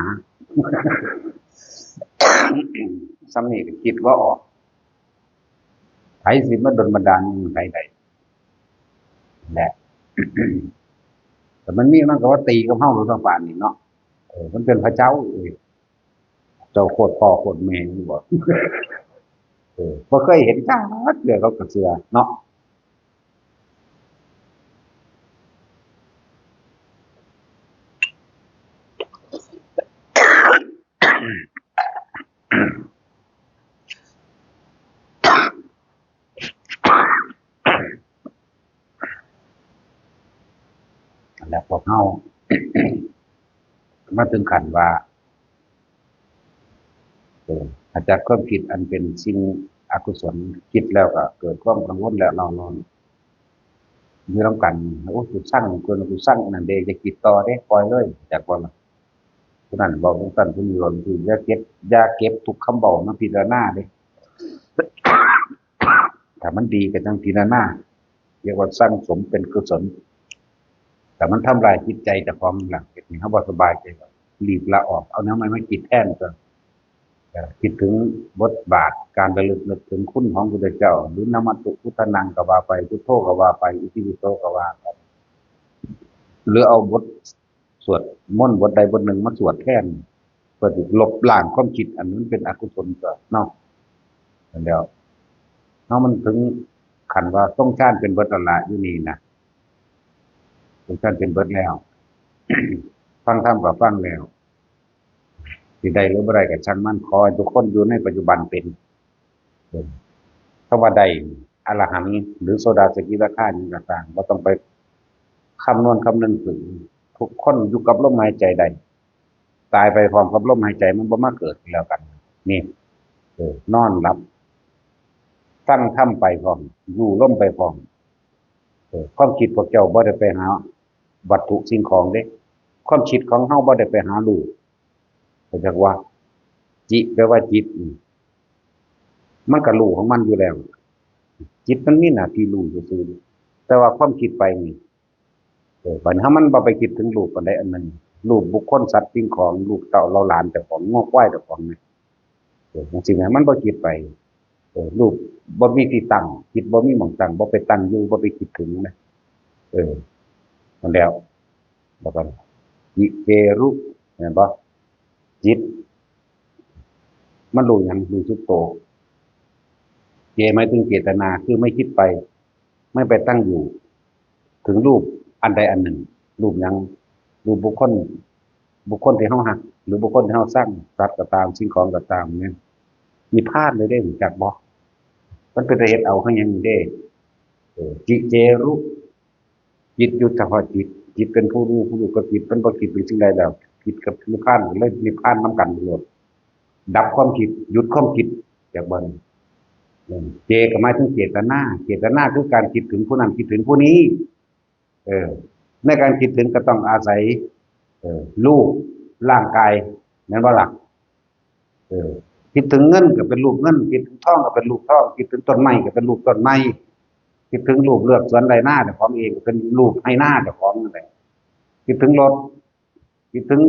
ส่ำนี้ก็คิดบ่ออก ไผสิมาดลบันดาลให้ไผได้ แหละ แต่มันมีมันก็ว่าตีกับเฮาโลดเนาะ ป่านนี้เนาะ เออ มันเป็นพระเจ้า เอ้ย เจ้าโคตรพ่อโคตรแม่นี่บ่ เออ บ่เคยเห็นจักเทื่อ เขาก็เชื่อเนาะ แล้วพวกเฮา มาถึงขั้นว่า เออ อาจจากความคิดอันเป็นสิ่งอกุศล คิดแล้วก็เกิดความกังวลและเร่าร้อน อยู่นำกัน โอ้ กูซัง กู กูซังนั่นเด้ อย่าคิดต่อเด้ ปล่อยเลย จากว่าล่ะ ผู้นั้นเว้าจั่งซั้น ผู้นี้เว้าจั่งซี้ อย่าเก็บ อย่าเก็บทุกคำเว้ามาพิจารณาเด้ ถ้ามันดีก็จั่งพิจารณา เรียกว่าสั่งสมเป็นกุศล แต่มันทำลายจิตใจเจ้าของหลัง เฮ็ดให้เฮาบ่สบายใจ ก็รีบละออก เอาแนวใหม่มาคิดแทนซะ เอ่อ คิดถึงบทบาทการระลึกนึกถึงคุณของพุทธเจ้า หรือนะโมพุทธานังก็ว่าไป พุทโธก็ว่าไป อิติปิโสก็ว่าไป หรือเอาบทสวดมนต์บทใดบทหนึ่งมาสวดแทน เพื่อสิลบล้างความคิดอันมันเป็นอกุศลซะเนาะ นั่นแหล้ว เฮามันถึงขั้นว่าทรงฌานเป็นเบิดแล้วล่ะอยู่นี่นะ ทรงฌานเป็นเบิดแล้ว ฟังธรรมก็ฟังแล้ว สิได้หรือบ่ได้ก็ช่างมัน ขอให้ทุกคนอยู่ในปัจจุบันเป็น เออ คำว่าได้อรหันต์หรือโสดาสกิทาคาหยังก็ตาม บ่ต้องไปคำนวณคำนึงถึง ทุกคนอยู่กับลมหายใจได้ ตายไปพร้อมกับลมหายใจ มันบ่มาเกิดแล้วกัน นี่ เออ นอนหลับ ฟังธรรมไปพร้อม อยู่ลมไปพร้อม เออ ความคิดพวกเจ้าบ่ได้ไปหาวัตถุสิ่งของเด้ ความคิดของเฮาบ่ได้ไปหารูป เข้าใจว่า จิแปลว่าจิต อืม มันก็รู้ของมันอยู่แล้ว จิตมันมีหน้าที่รู้ซื่อๆ แต่ว่าความคิดไปนี่ เออ บัดนี้มันบ่ไปคิดถึงรูปอันใดอันหนึ่ง รูปบุคคลสัตว์สิ่งของ รูปเต้าเหล่าหลานเจ้าของ งัวควายเจ้าของนี่ เออ จังซี้นะ มันบ่คิดไป เออ รูปบ่มีที่ตั้ง จิตบ่มีหม่องตั้ง บ่ไปตั้งอยู่ บ่ไปคิดถึงนะ เออ นั่นแล้ว แล้วก็ จิเจรุ เห็นบ่ จิต มันรู้หยัง รู้สึกโต เจ หมายถึงเจตนา คือไม่คิดไป ไม่ไปตั้งอยู่ ถึงรูปอันใดอันหนึ่ง รูปหยัง รูปบุคคล บุคคลที่เฮาฮัก หรือบุคคลที่เฮาชัง สัตว์ก็ตาม สิ่งของก็ตามเนี่ย นิพพานเลยเด้ รู้จักบ่ มันเป็นแต่เฮ็ดเอาเฮาหยังนี่เด้ เออ จิเจรุ จิตอยู่เฉพาะจิต จิตเป็นผู้รู้ ผู้รู้กับจิต มันบ่คิดเป็นสิ่งใดแล้ว จิตกับนิพพานเลย นิพพานนำกันโลด ดับความคิด หยุดความคิด จากบ่อน เออ เจก็หมายถึงเจตนา เจตนาคือการคิดถึงผู้นั้น คิดถึงผู้นี้ เออ ในการคิดถึงก็ต้องอาศัย เออ รูปร่างกาย แม่นบ่ล่ะ เออ คิดถึงเงินก็เป็นรูปเงิน คิดถึงทองก็เป็นรูปทอง คิดถึงต้นไม้ก็เป็นรูปต้นไม้ คิดถึงรูปเลือกสวนไร่นาเจ้าของเองก็เป็นรูปไร่นาเจ้าของนั่นแหละ คิดถึงรถ คิดถึง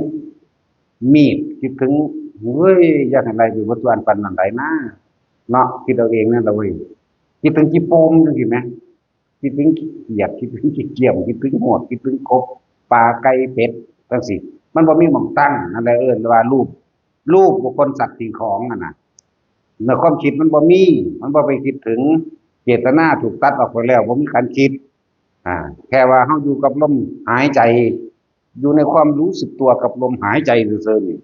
มีด คิดถึง เฮ้ย อยากให้ได้ไปเบิดทุกอันปานนั้นได้นะ เนาะ คิดเอาเองนั่นแหละเว้ย คิดถึงขี้โปมจังซี้แหม คิดถึงขี้เกียจ คิดถึงขี้เกียจ คิดถึงหวด คิดถึงกบ ปลา ไก่ เป็ด จังซี้ มันบ่มีหม่องตั้ง นั่นแหละเอิ้นว่ารูป รูปบุคคลสัตว์สิ่งของนั่นน่ะ ในความคิดมันบ่มี มันบ่ไปคิดถึง เจตนาถูกตัดออกไปแล้ว บ่มีการคิด อ่า แค่ว่าเฮาอยู่กับลมหายใจ อยู่ในความรู้สึกตัวกับลมหายใจซื่อๆนี่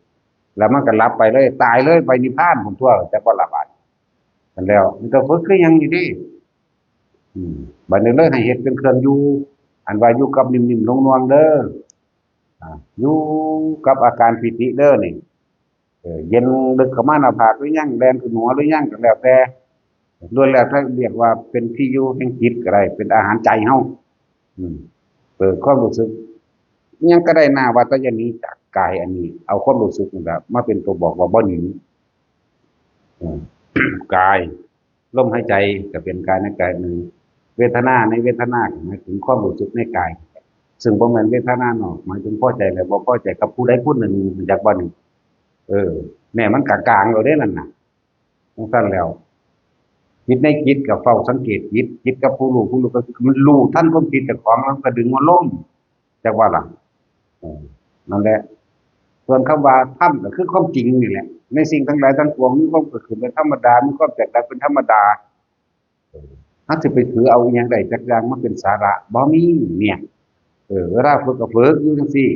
แล้วมันก็หลับไปเลย ตายเลย ไปนิพพานพุ้นตั๊ว จักบ่ล่ะบาด นั่นแล้ว มันก็ฝึกคือหยังนี่เด้ อืม บัดนี้เลยให้เฮ็ดเป็นเครื่องอยู่ อันว่าอยู่กับนิ่มๆ หน่วงๆ เด้อ อ่า อยู่กับอาการปีติเด้อนี่ เออ เย็นลึกเข้ามาหน้าผากหรือยัง แล่นขึ้นหัวหรือยัง ก็แล้วแต่ ล้วนแล้วแต่เรียกว่าเป็นที่อยู่แห่งจิตก็ได้ เป็นอาหารใจเฮา อืม เออ ความรู้สึก ยังก็ได้นาว่าแต่อย่าหนีจากกายอันนี้ เอาความรู้สึกนี่แหละมาเป็นตัวบอกว่าบ่หนี อืม กาย ลมหายใจก็เป็นกายในกายหนึ่ง เวทนาในเวทนาก็หมายถึงความรู้สึกในกาย ซึ่งบ่แม่นเวทนานอก หมายถึงพอใจและบ่พอใจกับผู้ใดผู้หนึ่ง รู้จักบ่นี่ เออ แม่มันกลางๆ แล้วเด้นั่นน่ะ จังซั่นแล้ว จิตในจิตก็เฝ้าสังเกตจิต จิตกับผู้รู้ ผู้รู้ก็มันรู้ทันความคิดเจ้าของ แล้วก็ดึงมาลง จักว่าล่ะ เออ นั่นแหละ ส่วนคำว่าธรรมก็คือความจริงนี่แหละ ในสิ่งทั้งหลายทั้งปวงมีความเกิดขึ้นเป็นธรรมดา มีความแตกดับเป็นธรรมดา เออ เฮาสิไปถือเอาอิหยังได้จักอย่างมาเป็นสาระ บ่มีเนี่ย เออ เวลาฝึกก็ฝึกอยู่จังซี่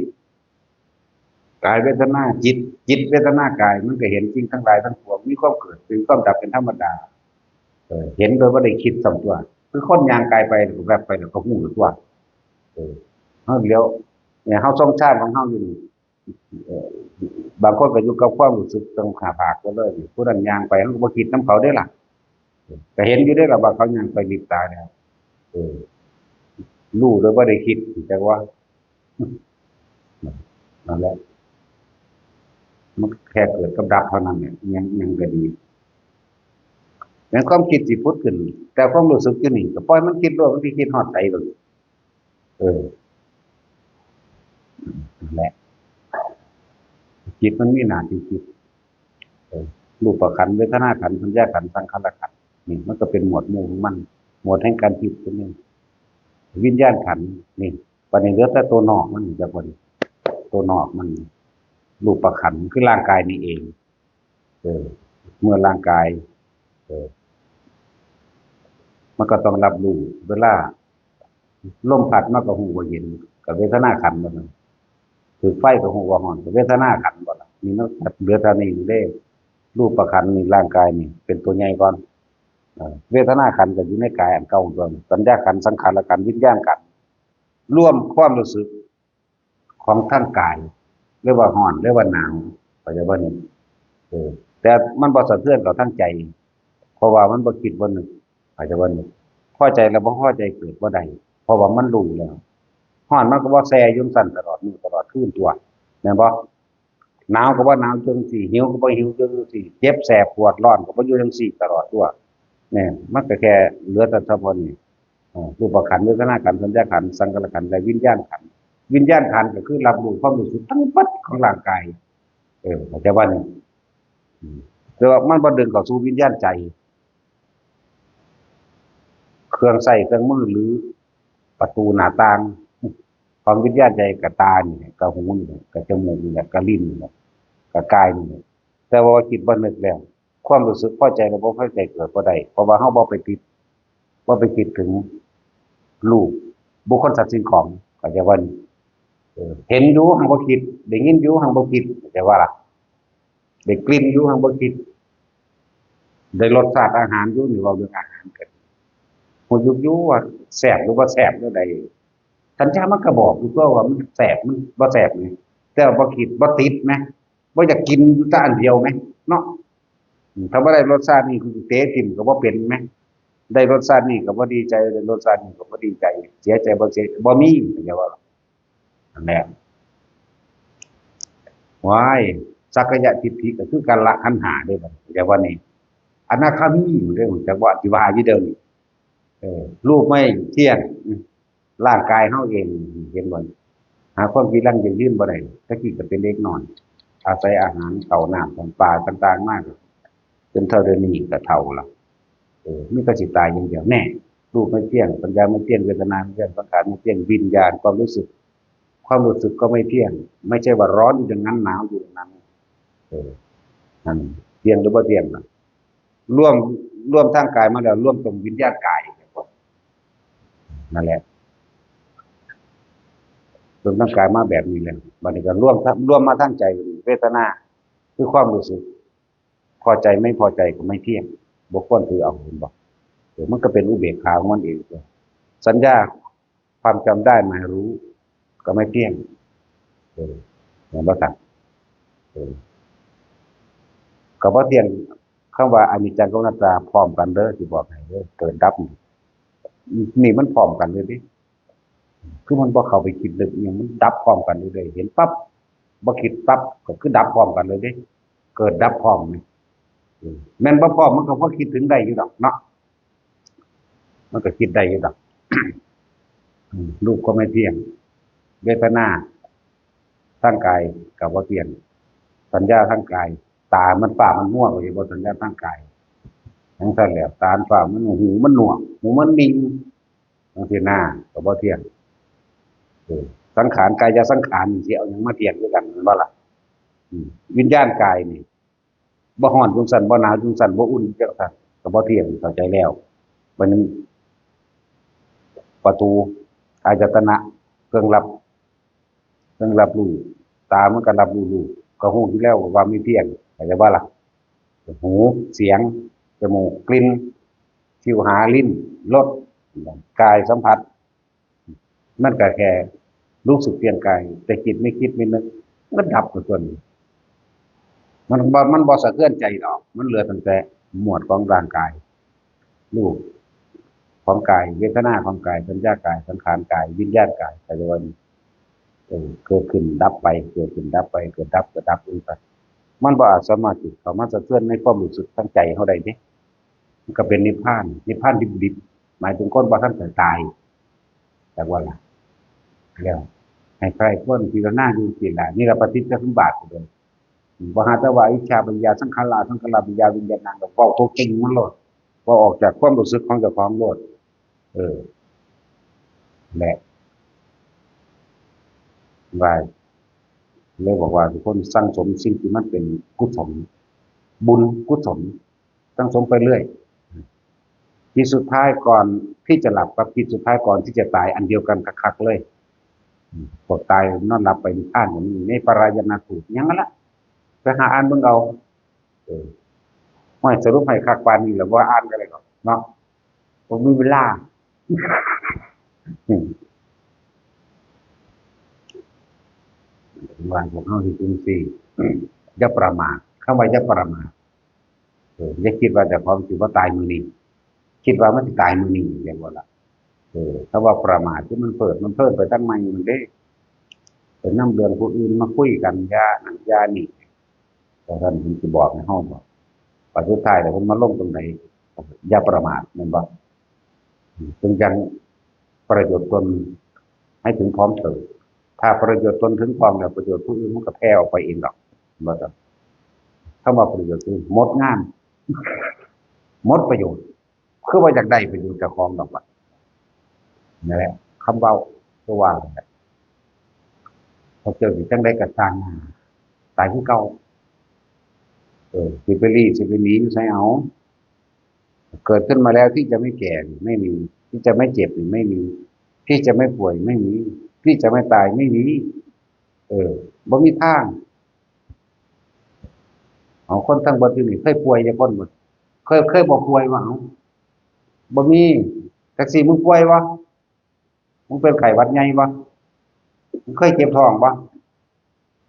กายเวทนาจิต จิตเวทนากาย มันก็เห็นสิ่งทั้งหลายทั้งปวง มีความเกิด มีความดับเป็นธรรมดา เออ เห็นโดยบ่ได้คิดซ้ำตั๊ว คือคนย่างกายไปแล้วก็แวบไปแล้วก็ฮู้ตั๊ว เออ เฮาเดี๋ยว เนี่ย เฮาทรงฌานของเฮาอยู่นี่ เอ่อ บางคนก็อยู่กับความรู้สึกตรงหน้าผากก็เลย ผู้นั้นย่างไป เฮาก็บ่คิดนำเขาเด้ล่ะ ก็เห็นอยู่เด้ล่ะว่าเขาย่างไปหลีกตาแล้ว เออ รู้โดยบ่ได้คิด แต่ว่า นั่นแหละ มันแค่เกิดกับดับเท่านั้นเนี่ย ยัง ยังก็ดี แม้ความคิดสิผุดขึ้น แต่ความรู้สึกอยู่นี่ ก็ปล่อยมันคิดโลด มันสิคิดฮอดไสบัดนี้ เออ นั่นแหละ จิตมันมีหน้าที่คิด เออ รูปขันธ์ เวทนาขันธ์ สัญญาขันธ์ สังขารขันธ์ นี่มันก็เป็นหมวดหมู่ของมัน หมวดแห่งการคิดตัวนี้ วิญญาณขันธ์ นี่ บัดนี้เหลือแต่ตัวนอกมัน จักว่านี่ ตัวนอกมัน รูปขันธ์ คือร่างกายนี่เอง เออ เมื่อร่างกาย เออ มันก็ต้องรับรู้ เวลาลมพัดมาก็ฮู้ว่าเย็น ก็เวทนาขันธ์บ่นั่น ถืกไฟก็ฮู้ว่าร้อน ก็เวทนาขันธ์บ่ล่ะ นี่มันเหลือเท่านี้อยู่เด้ รูปขันธ์นี่ ร่างกายนี่ เป็นตัวใหญ่ก่อน เออ เวทนาขันธ์ก็อยู่ในกายอันเก่าตัวนี้ สัญญาขันธ์ สังขารขันธ์ วิญญาณขันธ์ รวมความรู้สึกของทางกาย หรือว่าร้อน หรือว่าหนาว เข้าใจบ่นี่ เออ แต่มันบ่สะเทือนเข้าทางใจ เพราะว่ามันบ่คิดบ่นึก เข้าใจบ่นี่ พอใจแล้วบ่พอใจเกิดบ่ได้ เพราะว่ามันรู้แล้ว ร้อนมันก็บ่แช่อยู่ซั่นตลอดมื้อตลอดคืนตัว แม่นบ่ หนาวก็บ่หนาวจังซี่ หิวก็บ่หิวจังซี่ เจ็บแสบปวดร้อนก็บ่อยู่จังซี่ตลอดตัว เนี่ย มันก็แค่เหลือแต่เฉพาะนี่ เอ่อ รูปขันธ์ เวทนาขันธ์ สัญญาขันธ์ สังขารขันธ์ และวิญญาณขันธ์ วิญญาณขันธ์ก็คือรับรู้ความรู้สึกทั้งหมดของร่างกาย เออ เข้าใจบ่นี่ อืม แต่ว่ามันบ่ดึงเข้าสู่วิญญาณใจ เครื่องใช้เครื่องมือหรือประตูหน้าต่างของวิญญาณใจ ก็ตานี่แหละ ก็หูนี่แหละ ก็จมูกนี่แหละ ก็ลิ้นนี่แหละ ก็กายนี่แหละ แต่ว่าจิตบ่นึกแล้ว ความรู้สึกพอใจและบ่พอใจเกิดบ่ได้ เพราะว่าเฮาบ่ไปติด บ่ไปคิดถึงรูป บุคคล สัตว์ สิ่งของ เข้าใจบ่นี่ เออ เห็นอยู่หั้นบ่คิด ได้ยินอยู่หั้นบ่คิด เข้าใจบ่ล่ะ ได้กลิ่นอยู่หั้นบ่คิด ได้รสชาติอาหารอยู่ นี่เว้าเรื่องอาหารกัน ฮู้อยู่ว่าแซ่บหรือบ่แซ่บแนวใด สัญชาตมันก็บอกอยู่ตัวว่ามันแซ่บ มันบ่แซ่บนี่ แต่ว่าบ่คิด บ่ติดแหม บ่อยากกินอยู่แต่อันเดียวแหม เนาะ อืม ถ้าบ่ได้รสชาตินี่ กูสิเตะถิ่มก็บ่เป็นแหม ได้รสชาตินี่ก็บ่ดีใจ ได้รสชาตินี่ก็บ่ดีใจ เสียใจบ่เสีย บ่มี เข้าใจบ่ล่ะ นั่นแหละ ว้าย สักกายทิฏฐิก็คือการละขันธ์ห้าเด้บัดนี้ แต่ว่านี่ อนาคามีเด้ จักว่าสิว่าอยู่เดี๋ยวนี้ เออ รูปไม่เที่ยง ร่างกายเฮาเอง เห็นบ่ หาความจีรังยั่งยืนบ่ได้ แต่กี้ก็เป็นเด็กน้อย อาศัยอาหาร ข้าวน้ำ ของป่าต่างๆ มา จนเฒ่าเดี๋ยวนี้ก็เฒ่าละ เออ มันก็สิตายอย่างเดียวแน่ รูปไม่เที่ยง สัญญาไม่เที่ยง เวทนาไม่เที่ยง สังขารไม่เที่ยง วิญญาณ ความรู้สึก ความรู้สึกก็ไม่เที่ยง ไม่ใช่ว่าร้อนอยู่อย่างนั้น หนาวอยู่อย่างนั้น เออ นั่น เที่ยงหรือบ่เที่ยงน่ะ รวม รวมทางกายมาแล้ว รวมตรงวิญญาณกาย นั่นแหละ รวมทางกายมาแบบนี้แล้ว บัดนี้ก็รวม รวมมาทางใจ เวทนา คือความรู้สึก พอใจไม่พอใจก็ไม่เที่ยง บ่ควรถือเอา เห็นบ่ เออ มันก็เป็นอุเบกขาของมันเอง สัญญา ความจำได้หมายรู้ ก็ไม่เที่ยง เออ เห็นบ่ครับ เออ ก็บ่เที่ยง คำว่าอนิจจังกับอนัตตาพร้อมกันเด้อ สิบอกให้เด้อ เกิดดับนี่ นี่มันพร้อมกันเลยเด้ คือมันบ่เข้าไปคิดลึกอิหยัง มันดับพร้อมกันเลยเด้ เห็นปั๊บ บ่คิดปั๊บ ก็คือดับพร้อมกันเลยเด้ เกิดดับพร้อมนี่ เออ แม่นบ่พร้อมมันก็พอคิดถึงได้อยู่ดอกเนาะ มันก็คิดได้อยู่ดอก อืม รูปก็ไม่เที่ยง เวทนาทางกายก็บ่เที่ยง สัญญาทางกาย ตามันฟ้ามันมัว ก็สิบ่สัญญาทางกาย จั่งซั้นแหละ ตามันฟ้ามัน หูมันหนวก หูมันบิ่ง จั่งซี้นะ ก็บ่เที่ยง เออ สังขาร กายสังขารนี่สิเอาหยังมาเที่ยงคือกัน แม่นบ่ล่ะ อืม วิญญาณกายนี่ บ่ร้อนจั่งซั้น บ่หนาวจั่งซั้น บ่อุ่นจั่งซั้น ก็บ่เที่ยง เข้าใจแล้ว บัดนี้ ประตู อายตนะ เครื่องรับ เครื่องรับรู้ ตามันก็รับรู้รูป ก็รู้อยู่แล้วว่าไม่เที่ยง เข้าใจบ่ล่ะ หู เสียง จมูก กลิ่น ชิวหา ลิ้น รส กายสัมผัส มันก็แค่รู้สึกเพียงกาย แต่จิตไม่คิดไม่นึก มันดับไปส่วนหนึ่ง มันบ่ มันบ่สะเทือนใจดอก มันเหลือตั้งแต่หมวดของร่างกาย รูปของกาย เวทนาของกาย สัญญากาย สังขารกาย วิญญาณกาย ก็เรียกว่า เออ เกิดขึ้นดับไป เกิดขึ้นดับไป เกิดดับ เกิดดับ มันบ่อาจสามารถที่เข้ามาสะเทือนในความรู้สึกทางใจเฮาได้เด้ มันก็เป็นนิพพาน นิพพานดิบๆ หมายถึงคนบ่ทันได้ตาย จักว่าล่ะ แล้ว ให้ใคร่ครวญพิจารณาอยู่จั่งซี้ล่ะ นี่ล่ะปฏิจจสมุปบาทเด้อ บ่หาแต่ว่าอวิชชาปัญญา สังขาราสังขารปัญญา วิญญาณัง ก็เว้าตัวจริงมันโลด เว้าออกจากความรู้สึกของเจ้าของโลด เออ และ ว่า เลยบอกว่าทุกคนสั่งสมสิ่งที่มันเป็นกุศล บุญกุศล สั่งสมไปเรื่อย จิตสุดท้ายก่อนที่จะหลับกับจิตสุดท้ายก่อนที่จะตายอันเดียวกันคักๆเลย อืม พวกตายนอนหลับไปนิพพานอย่างนี้ ในปารายณสูตร หยังนั้นละ ไปหาอ่านเบิ่งเอา เออ ห้อย สรุปให้คักปานนี้แล้ว บ่อ่านก็ได้ดอก เนาะ บ่มีเวลา อืม ว่าพวกเฮาสิเป็นจั่งซี้ อย่าประมาท คำว่าอย่าประมาท เออ อย่าคิดว่าเจ้าของสิบ่ตายมื้อนี้ คิดว่ามันสิตายมื้อนี้ แม่นบ่ล่ะ เออ คำว่าประมาทคือมันเพลิดมันเพลินไปทางใหม่มันเด้ ไปนำเรื่องผู้อื่นมาคุยกัน อย่านั่นอย่านี่ แต่ท่านเพิ่นสิบอกให้เฮาบอก บัดสุดท้ายแล้วเพิ่นมาลงตรงไหน อย่าประมาท แม่นบ่ จึงยังประโยชน์ตนให้ถึงพร้อมเถิด ถ้าประโยชน์ตนถึงพร้อมแล้ว ประโยชน์ผู้อื่นมันก็แผ่ออกไปเองดอก บ่ต้อง คำว่าประโยชน์คือหมดงาน หมดประโยชน์ คือว่าอยากได้ประโยชน์เจ้าของดอกว่า นั่นแหละ คำเว้าคือว่านั่นแหละ พวกเจ้าสิจั่งใดก็ซ่าง ตายคือเก่า เออ สิไปลี้ สิไปหนีอยู่ไสเอา เกิดขึ้นมาแล้วที่จะไม่แก่นี่ไม่มี ที่จะไม่เจ็บนี่ไม่มี ที่จะไม่ป่วยไม่มี ที่จะไม่ตายไม่มี เออ บ่มีทาง เอาคนทั้งเบิดอยู่นี่ เคยป่วยจักคนบ่ เคย เคยบ่ป่วยบ่ เอา บ่มี จักสิมึงป่วยบ่ มึงเป็นไข้หวัดใหญ่บ่ มึงเคยเจ็บท้องบ่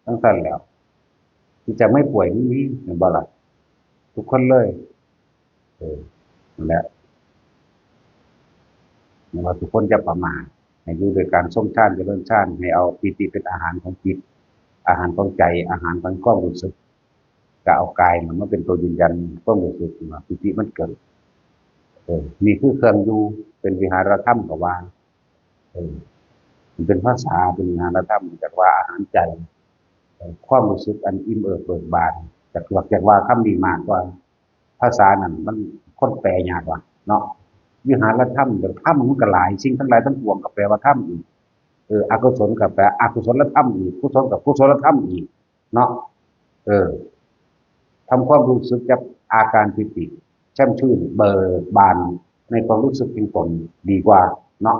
จั่งซั้นแหล้ว ที่จะไม่ป่วยไม่มี แม่นบ่ล่ะ ทุกคนเลย เออ นั่นแหละ แม่นว่าทุกคนอย่าประมาท ให้อยู่ด้วยการทรงฌาน เจริญฌาน ให้เอาปีติเป็นอาหารของจิต อาหารของใจ อาหารของความรู้สึก ก็เอากายน่ะมาเป็นตัวยืนยันความรู้สึกว่าปีติมันเกิด เออ นี่คือเครื่องอยู่ เป็นวิหารธรรมก็ว่า เออ มันเป็นภาษา เป็นวิหารธรรม จักว่าอาหารใจ เออ ความรู้สึกอันอิ่มเอิบเบิกบาน จัก จักว่าคำนี้มากกว่า ภาษานั่นมันคนแปลยากว่ะเนาะ วิหารธรรม แต่ธรรมมันก็หลาย สิ่งทั้งหลายทั้งปวงก็แปลว่าธรรมอีก เออ อกุศลก็แปลอกุศลธรรมอีก กุศลกับกุศลธรรมอีก เนาะ เออ ทำความรู้สึกกับอาการปีติ แช่มชื่น เบิกบาน ในความรู้สึกของตนดีกว่า เนาะ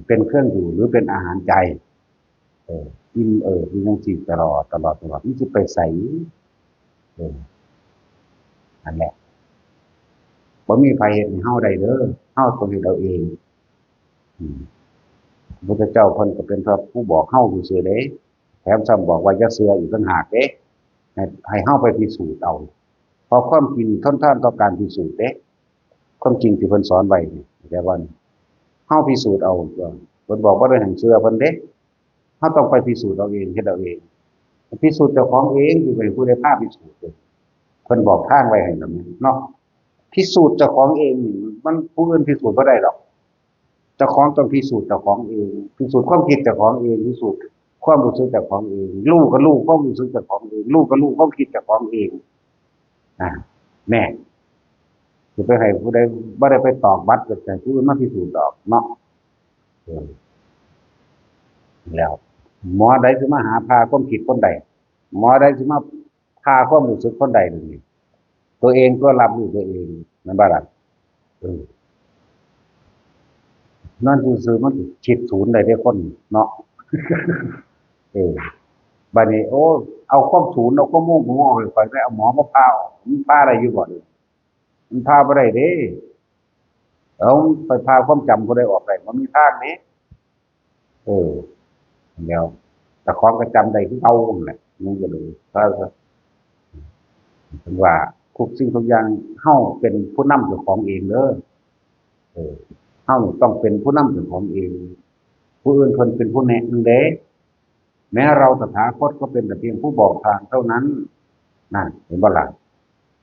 เป็นเครื่องอยู่หรือเป็นอาหารใจ เออ อิ่มเอิบอยู่จั่งซี้ตลอด ตลอด ตลอด มันสิไปไส เออ นั่นแหละ บ่มีไผเฮ็ดให้เฮาได้เด้อ เฮาต้องเฮ็ดเอาเอง อืม พระพุทธเจ้าเพิ่นก็เป็นพระผู้บอกเฮาซื่อๆเด้ แถมซ้ำบอกว่าอย่าเชื่ออีกต่างหากเด้ ให้ ให้เฮาไปพิสูจน์เอา เพราะความจริงทนทานต่อการพิสูจน์เด้ ความจริงที่เพิ่นสอนไว้นี่ แต่ว่าเฮาพิสูจน์เอา เพิ่นบอกบ่ได้ให้เชื่อเพิ่นเด้ เฮาต้องไปพิสูจน์เอาเอง เฮ็ดเอาเอง พิสูจน์เจ้าของเอง สิไปให้ผู้ใดพาพิสูจน์เด้ เพิ่นบอกทางไว้ให้แล้วแม่นเนาะ พิสูจน์เจ้าของเองนี่ มันผู้อื่นพิสูจน์บ่ได้ดอก เจ้าของต้องพิสูจน์เจ้าของเอง พิสูจน์ความคิดเจ้าของเอง พิสูจน์ความรู้สึกเจ้าของเอง รู้ก็รู้ความรู้สึกเจ้าของเอง รู้ก็รู้ความคิดเจ้าของเอง อ่า แน่ สิไปให้ผู้ใด บ่ได้ไปตอกบัตร ก็ให้ผู้อื่นมาพิสูจน์ดอกเนาะ เออ แล้ว หมอใดสิมาหาผ่าความคิดคนใด หมอใดสิมาผ่าความรู้สึกคนใด เดี๋ยวนี้ ตัวเองก็รับรู้ตัวเอง แม่นบ่ล่ะ เออ นอนซื่อๆมันคิดศูนย์ได้เด้คนเนาะ เออ บัดนี้ โอ้ เอาความศูนย์ เอาความโมโหออกให้ข้อย ไปเอาหมอมาผ่าออก มันผ่าได้อยู่บ่นี่ มันผ่าบ่ได้เด้ เอาไปผ่าความจำผู้ใดออกได้ บ่มีทางเด้ เออ แล้ว เจ้าของก็จำได้คือเก่านั่นแหละ มันก็เลย ถ้า เพิ่นว่าทุกสิ่งทุกอย่าง เฮาเป็นผู้นำเจ้าของเองเด้อ เออ เฮาต้องเป็นผู้นำเจ้าของเอง ผู้อื่นเพิ่นเป็นผู้แนะนำเด้ แม้เราตถาคตก็เป็นแต่เพียงผู้บอกทางเท่านั้น นั่น เห็นบ่ล่ะ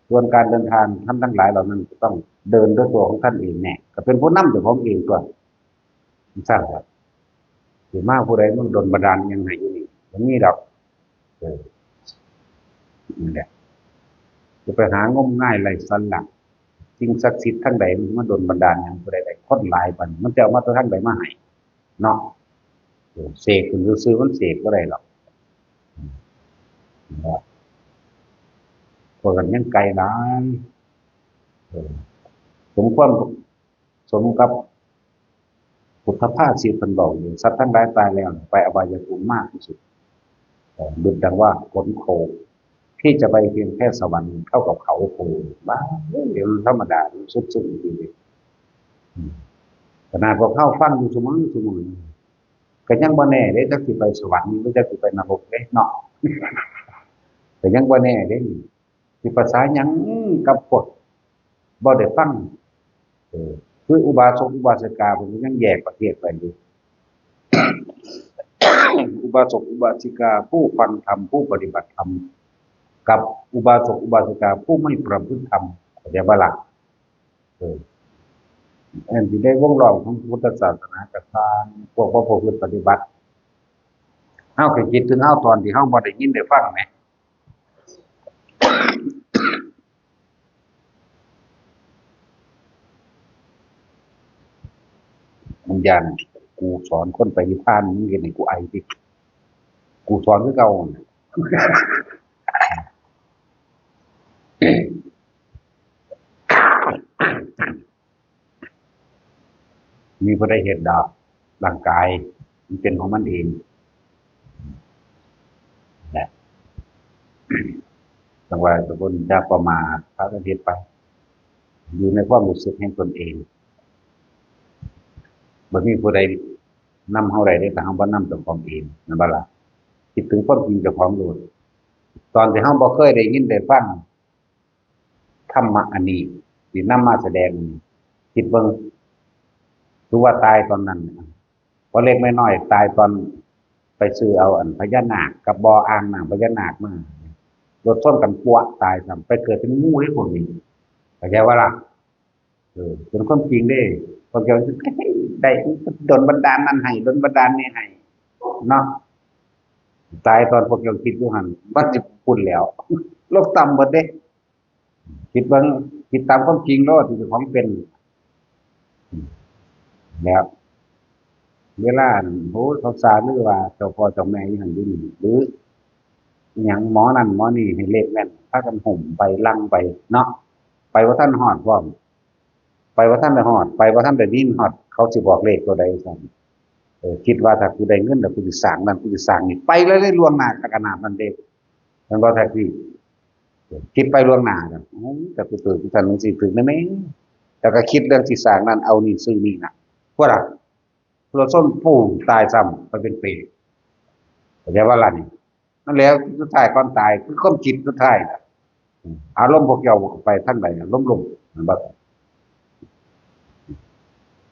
ส่วนการเดินทางท่านทั้งหลายเหล่านั้นก็ต้องเดินด้วยตัวของท่านเองแน่ ก็เป็นผู้นำเจ้าของเองตัว ซั่นล่ะ สิมาผู้ใดมันดลบันดาลหยังให้อยู่นี่ บ่มีดอก เออ นั่นแหละ จะไปหางมงายไร้สาระ สิ่งศักดิ์สิทธิ์ทางใดมันมาดลบันดาลหยังผู้ใดได้ คนหลายปานนี้ มันจะเอามาแต่ทางใดมาให้ เนาะ เออ เสกขึ้นซื่อๆมันเสกบ่ได้หรอก อืม พวกนั้นยังไกลหลาย เออ สมควร สมกับพุทธภาษิตเพิ่นบอกอยู่ สัตว์ทั้งหลายตายแล้วไปอบายภูมิมากที่สุด เอ่อ ดุจดังว่าขนโค ที่จะไปเพียงแค่สวรรค์เท่ากับเขาโค บ้า เอ้ย มันธรรมดา มันสุดๆ จริงๆ อืม ขนาดพวกเฮาฟังอยู่ซุมื้อซุมื้อ ก็ยังบ่แน่เด้ จักสิไปสวรรค์ หรือจักสิไปนรกเด้เนาะ ก็ยังบ่แน่เด้ สิภาษาหยังกับพวกบ่ได้ฟัง เออ คืออุบาสกอุบาสิกาเพิ่นก็ยังแยกประเภทไปอยู่ อุบาสกอุบาสิกาผู้ฟังธรรม ผู้ปฏิบัติธรรม กับอุบาสกอุบาสิกาผู้ไม่ประพฤติธรรม เข้าใจบ่ล่ะ เออ อันที่ได้วงล้อมของพุทธศาสนาก็ตาม พวกบ่ประพฤติปฏิบัติ เฮาก็คิดถึงเฮาตอนที่เฮาบ่ได้ยินได้ฟังแหม มันย้านกูสอนคนไปนิพพาน มึงเฮ็ดให้กูไอติ กูสอนคือเก่า มีผู้ใดเฮ็ดดอก ร่างกายมันเป็นของมันเอง นะ จั่งว่าทุกคนอย่าประมาท พากันเฮ็ดไป อยู่ในความรู้สึกแห่งตนเอง บ่มีผู้ใดนำเฮาได้เด้ ถ้าเฮาบ่นำเจ้าของเอง แม่นบ่ล่ะ คิดถึงความจริงเจ้าของโลด ตอนที่เฮาบ่เคยได้ยินได้ฟังธรรมะอันนี้ ที่นำมาแสดง คิดเบิ่ง ถือว่าตายตอนนั้น พอเล็กน้อยๆ ตายตอนไปซื้อเอาอันพญานาคกับบ่ออ่างน้ำพญานาคมา รถชนกันปั๊วตายซ้ำ ไปเกิดเป็นงูให้พวกนี้ เข้าใจบ่ล่ะ เออ เป็นความจริงเด้ พวกเจ้าได้ดลบันดาลนั่นให้ ดลบันดาลนี่ให้ เนาะ ตายตอนพวกเจ้าคิดอยู่หั่น มันสิพูดแล้ว ลงต่ำเบิดเด้ คิดเบิ่ง คิดตามความจริงโลดที่เจ้าของเป็น แล้ว เวลานั้น โอ้ย เขาซาลือว่าเจ้าพ่อเจ้าแม่อยู่หั่นอยู่นี่ หรืออิหยังหมอนั่นหมอนี่ให้เลขแม่น พากันห่มไปลังไปเนาะ ไปบ่ทันฮอดพร้อม ไปบ่ทันได้ฮอด ไปบ่ทันได้ยินฮอด เขาสิบอกเลขตัวใดซ้ำ เออ คิดว่าถ้ากูได้เงินแล้วกูสิสร้างนั่น กูสิสร้างนี่ ไปเลย ล่วงหน้าขนาดนั้นเด้ แม่นบ่แท็กซี่ คิดไปล่วงหน้าน่ะ โอ้ย แต่กูเกิดกูทันจังซี่ ถึงแน่ๆ แล้วก็คิดเรื่องสิสร้างนั่น เอานี่ ซื้อนี่นะ พวกเรา พวกเราส้นปู่ตายซ้ำไปเป็นเปรต เข้าใจบ่ล่ะนี่ นั่นแหละ สุดท้ายก่อนตาย คือความคิดสุดท้ายน่ะ อืม อารมณ์พวกเจ้าไปทางใดน่ะ ล้มลง แม่นบ่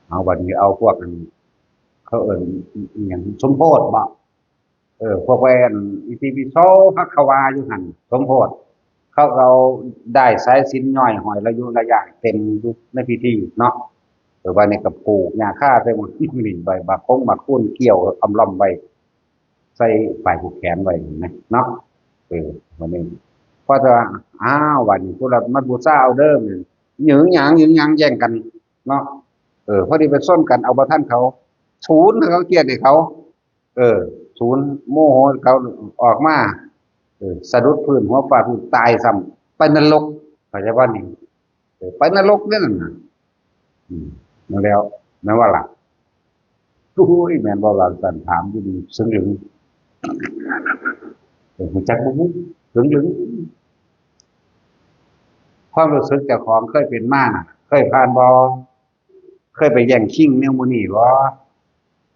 เอาบัดนี้เอาพวกอัน เขาเอิ้นอิหยัง สมโพธิบ่ เออ พวกไปอัน อิติปิโสภควาอยู่หั่น สมโพธิ เขาก็เอาด้ายสายสิญจน์ย้อยห้อยระยุระยะเต็มอยู่ในพิธีเนาะ เออ บัดนี้ก็ผูกหญ้าคาใส่หมด นี่ใบบักคงบักคูนเกี่ยวอำล่อมไว้ ใส่ป้ายผูกแขนไว้นะเนาะ เออ บัดนี้ พอจะว่า อ้าว บัดนี้ผู้ละมาบูชาเอาเด้อ หยึงหยัง หยึงหยังแย่งกันเนาะ เออ พอดีไปชนกัน เอาบ่ทันเขา ศูนย์เขาเกียรติเขา เออ ศูนย์โมโหเขาออกมา เออ สะดุดพื้น หัวฟาดพื้น ตายซ้ำ ไปนรก เข้าใจบ่นี่ เออ ไปนรกเด้นั่นน่ะ อืม นั่นแล้ว แม่นบ่ล่ะ โอ้ย แม่นบ่ล่ะ ซั่นถามอยู่นี่ เซิงหลึง เออ รู้จักบ่บุ เซิงหลึง ความรู้สึกเจ้าของเคยเป็นมาน่ะ เคยผ่านบ่ เคยไปแย่งชิงแนวหมู่นี้บ่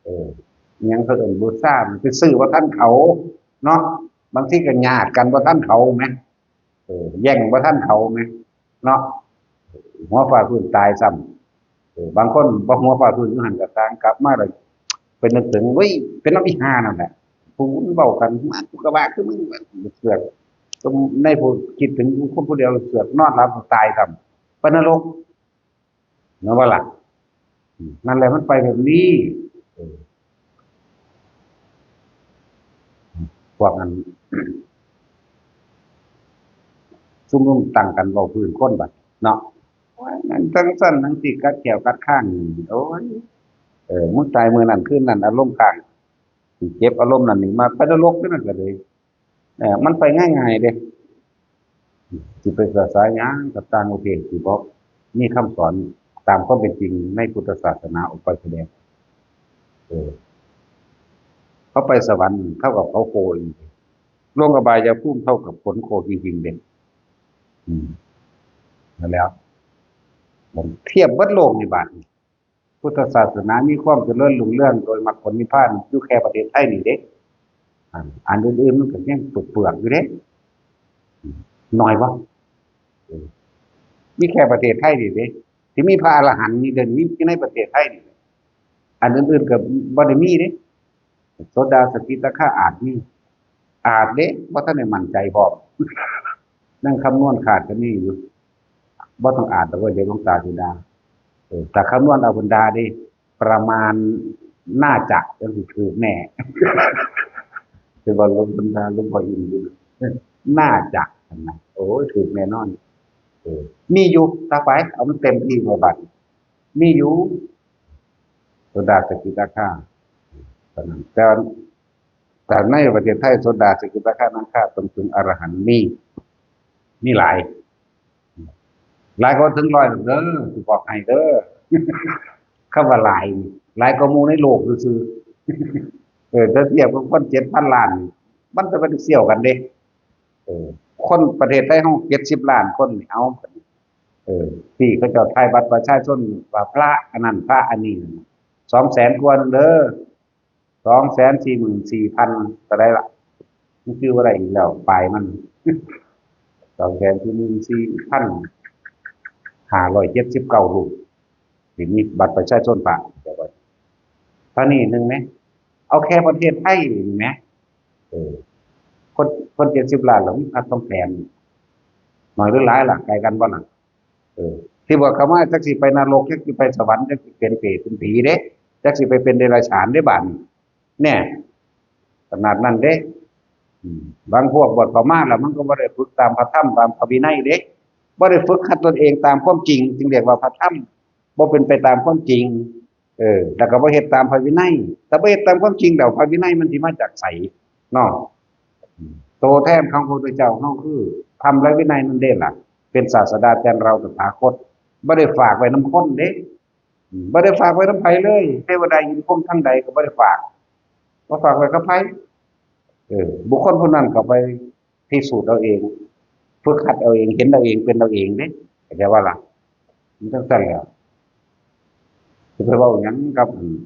เออ อิหยังเขาเอิ้นบูชา มันไปซื้อบ่ทันเขาเนาะ บางทีก็ญาติกันบ่ทันเขาแหม เออ แย่งบ่ทันเขาแหม เนาะ หัวฟาดพื้นตายซ้ำ เออ บางคนบ่หัวฟาดพื้นอยู่หั่นก็ตาง กลับมาแล้วไปนึกถึง เว้ย เป็นนำอีห่านั่นแหละ ผู้มันเว้ากัน มา กูก็ว่าคือมึง เสือก ในผู้คิดถึงคนผู้เดียว เสือกนอนหลับตายซ้ำ ไปนรก แม่นบ่ล่ะ อืม นั่นแหละมันไปแบบนี้ เออ พวกนั้น ชุมนุมตั้งกันเว้าพื้นคนบัดเนาะ ว่านั่นจั่งซั้นจั่งซี้ กัดแข้วกัดคาง โอ้ย เออ มึงตายมื้อนั้นคืนนั้น อารมณ์ค้าง สิเก็บอารมณ์นั้นนี่มาไปนรกเด้อนั่นก็เลย เอ่อ มันไปง่ายๆเด้ สิไปภาษาหยังกับต่างประเทศที่บ่มีคำสอนตามความเป็นจริงในพุทธศาสนาออกไปแสดง เออ เขาไปสวรรค์เท่ากับเขาโกอีก ลงอบายภูมิเท่ากับขนโคจริงๆเด้ อืม นั่นแหล้ว มันเทียบเบิดโลกนี่บาดนี้ พุทธศาสนามีความเจริญรุ่งเรืองโดยมรรคผลนิพพานอยู่แค่ประเทศไทยนี่เด้ อ่า อันอื่นๆมันก็ยังเปลือกๆอยู่เด้ อืม น้อยบ่ เออ มีแค่ประเทศไทยนี่เด้ ที่มีพระอรหันต์นี่เดี๋ยวนี้มีในประเทศไทยนี่ อันอื่นๆก็บ่ได้มีเด้ โสดาสกิทาคาอาจมี อาจเด้ บ่ทันได้มั่นใจพร้อม นั่งคำนวณขาดก็มีอยู่ บ่ต้องอาจดอกเว้ย เดี๋ยวหลวงตาสิด่า เออ แต่คำนวณเอาบรรดาเด้ ประมาณน่าจะ จั่งสิถืกแน่ คือว่าหลวงตา หลวงพ่ออินอยู่ น่าจะนะ โอ้ย ถืกแน่นอน เออ มีอยู่ ถ้าไป เอามันเต็มที่มาบัด มีอยู่ โสดาสกิทาคา เท่านั้น แต่ แต่ในประเทศไทย โสดาสกิทาคานาคา จนถึงอรหันต์มี มีหลาย หลายกว่าถึงร้อยเด้อ สิบอกให้เด้อ คำว่าหลายนี่ หลายกว่าหมู่ในโลกซื่อๆ เออ ถ้าเทียบกับคนเจ็ดพันล้านนี่ มันจะเป็นเสี่ยวกันเด้ เออ คนประเทศไทยเฮาเจ็ดสิบล้านคนนี่ เอา เออ ที่เขาเจ้าถ่ายบัตรประชาชนว่าพระอันนั้นพระอันนี้ สองแสนกว่านั่นเด้อ สองแสนสี่หมื่นสี่พันเท่าใดล่ะ มันคือว่าอะไรอีกแล้ว ปลายมัน สองแสนสี่หมื่นสี่พันห้าร้อยเจ็ดสิบเก้ารูป ที่มีบัตรประชาชนพระ เดี๋ยวก่อน เท่านี้หนึ่งไหม เอาแค่ประเทศไทยนี่ไหม เออ คน คนเจ็ดสิบล้าน แล้วมีพระสองแสน น้อยหรือหลายล่ะ ไกลกันบ่ล่ะ เออ ที่บวชเข้ามา จักสิไปนรก จักสิไปสวรรค์ จักสิเป็นเปรตเป็นผีเด้ จักสิไปเป็นเดรัจฉานเด้ บาดนี้ เนี่ย ขนาดนั้นเด้ อืม บางพวกบวชเข้ามาแล้ว มันก็บ่ได้ฝึกตามพระธรรม ตามพระวินัยเด้ บ่ได้ฝึกขัดตนเองตามความจริง จึงเรียกว่าพระธรรม บ่เป็นไปตามความจริง เออ แล้วก็บ่เฮ็ดตามพระวินัย แต่บ่เฮ็ดตามความจริงแล้ว พระวินัยมันสิมาจากไสเนาะ อืม ตัวแทนของพระพุทธเจ้าเฮาคือธรรมและวินัยนั่นเด้ล่ะ เป็นศาสดาแทนเราตถาคต บ่ได้ฝากไว้นำคนเด้ อืม บ่ได้ฝากไว้นำไผเลย เทวดาอินทร์พรหมทั้งใดก็บ่ได้ฝาก บ่ฝากไว้กับไผ เออ บุคคลผู้นั้นก็ไปพิสูจน์เอาเอง ฝึกหัดเอาเอง เห็นเอาเอง เป็นเอาเองเด้ เข้าใจบ่ล่ะ มันจั่งซั่นแหละ สิไปเว้าหยังกับ อืม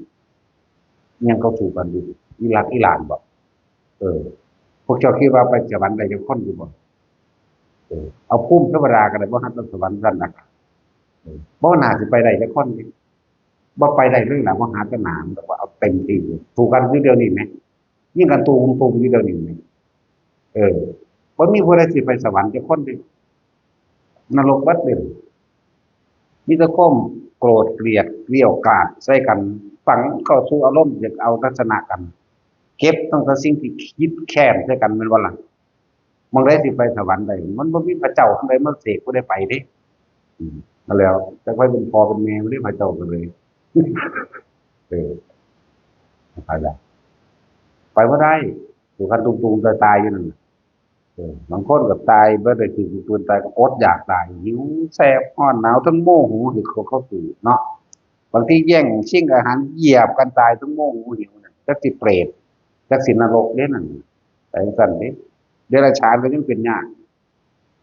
อิหยังเขาสู้กันอยู่ อีหลักอีหลานบ่ เออ พวกเจ้าคิดว่าไปสวรรค์ได้จักคนอยู่บ่ เออ เอาภูมิธรรมดาก็ได้ บ่หัดสวรรค์ซั่นนะ เออ บ่น่าสิไปได้จักคนนี่ บ่ไปได้เลยล่ะ บ่หาแต่หนาม แต่ว่าเอาเต็มที่เลย สู้กันอยู่เดี๋ยวนี้แหม ยิงกันตูมตูมอยู่เดี๋ยวนี้แหม เออ บ่มีผู้ใดสิไปสวรรค์จักคนเด้ นรกเบิดเลย มีแต่ความโกรธเกลียดเกลี้ยวกราดใส่กัน ฝังเข้าสู่อารมณ์อยากเอาแต่ชนะกัน เก็บตั้งแต่สิ่งที่คิดแค้นใส่กัน แม่นบ่ล่ะ หม่องใดสิไปสวรรค์ได้ มันบ่มีพระเจ้าองค์ใดมาเสกผู้ใดไปเด้ อืม นั่นแหล้ว จักไปเป็นพ่อเป็นแม่บ่ได้ พระเจ้าก็เลย เออ ไปละ ไปบ่ได้ ถูกกันตุงๆ ตายๆ อยู่นั่นน่ะ เออ บางคนก็ตาย บ่ได้ถูกปืนตาย ก็อดอยากตาย หิว แสบ ร้อน หนาว ทั้งโมโห ให้เขาเข้าสู่เนาะ บางทีแย่งชิงอาหาร เหยียบกันตาย ทั้งโมโห หิวน่ะ จักสิเปรต จักสินรกเด้นั่น ไปจั่งซั่นเด้ เดรัจฉานก็ยังเป็นยาก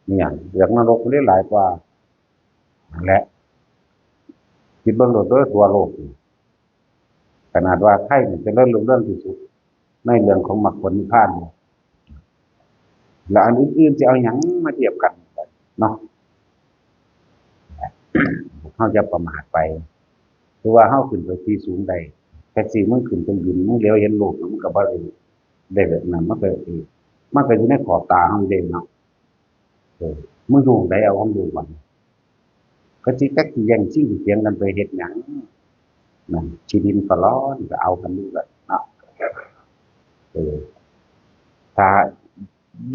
เนี่ย เลือกนรกมันได้หลายกว่า นั่นแหละ คิดเบิ่งโลดเด้อ ทั่วโลกนี่ ขนาดว่าไทยนี่เจริญรุ่งเรืองที่สุด ในเรื่องของมรรคผลนิพพานเนี่ย แล้วอันอื่นๆ จะเอาหยังมาเทียบกันเนาะ เฮาจะประมาทไป คือว่าเฮาขึ้นไปที่สูงได้ แท็กซี่มึงขึ้นเครื่องบิน มึงเหลียวเห็นโลก มันก็บ่ได้ ได้แบบนั้น มันก็ เออ มันก็อยู่ในขอบตาเฮาอยู่เด้เนาะ เออ มึงอยู่หม้องใด เอาของอยู่บัด ก็สิจักสิแย่งชิงสิเถียงกันไปเฮ็ดหยัง นั่น ที่ดินก็ร้อน ก็เอากันอยู่บัดเนาะ เออ ถ้า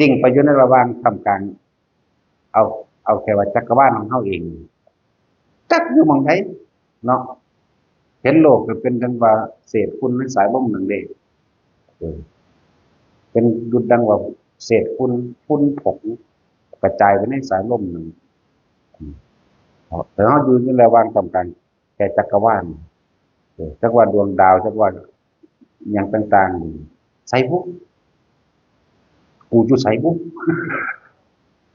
ยิ่งไปอยู่ในระหว่างท่ามกลาง เอา เอาแค่ว่าจักรวาลของเฮาเอง จักอยู่หม้องใดเนาะ เห็นโลกก็เป็นดังว่าเศษฝุ่นในสายลมนั่นเด้ เออ เป็นดุจดังว่าเศษฝุ่น ฝุ่นผง กระจายไปในสายลมนั่น อืม แต่เฮาอยู่ในระหว่างท่ามกลางแค่จักรวาล เออ จักว่าดวงดาว จักว่าหยังต่างๆ นี่ ใสปุ๊บ กูอยู่ไสบุ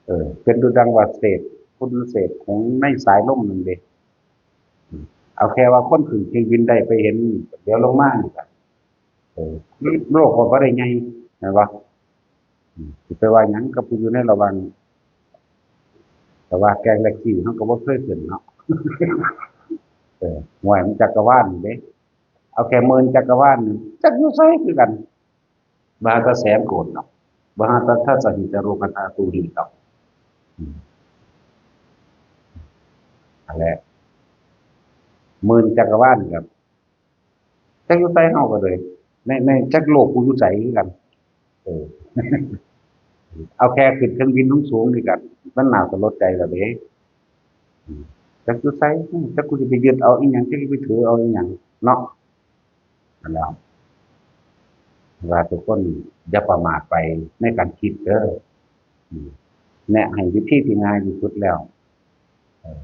เออ เป็นดุจดังว่าเศษฝุ่นเศษผงในสายลมนั่นเด้ เอาแค่ว่าคนขึ้นเครื่องบินได้ไปเห็น เดี๋ยวลงมานี่ก็ เออ โลกก็บ่ได้ใหญ่ แม่นบ่ อืม สิไปว่าหยังกับผู้อยู่ในระหว่าง แต่ว่าแกงและขี้เฮาก็บ่เคยขึ้นเนาะ เออ ห้วยมันจักรวาลนี่เด้ เอาแค่หมื่นจักรวาลนี่ จักอยู่ไสคือกัน บ่หาแต่แสนโกดเนาะ บ่หาแต่ทัสสะหิจะโรคธาตุหิเนาะ อืม นั่นแหละ หมื่นจักรวาลกับ จักอยู่ไสเฮาก็เลย ใน ในจักโลกกูอยู่ไสคือกัน เออ เอาแค่ขึ้นเครื่องบินสูงๆนี่ก็ มันน่าสลดใจแล้วเด้ อืม จักอยู่ไส อืม จักกูสิไปยึดเอาอีหยัง จักสิไปถือเอาอีหยัง เนาะ นั่นแหละ ว่าทุกคนอย่าประมาทไปในการคิดเด้อ อืม แนะให้วิธีที่ง่ายที่สุดแล้ว เอ่อ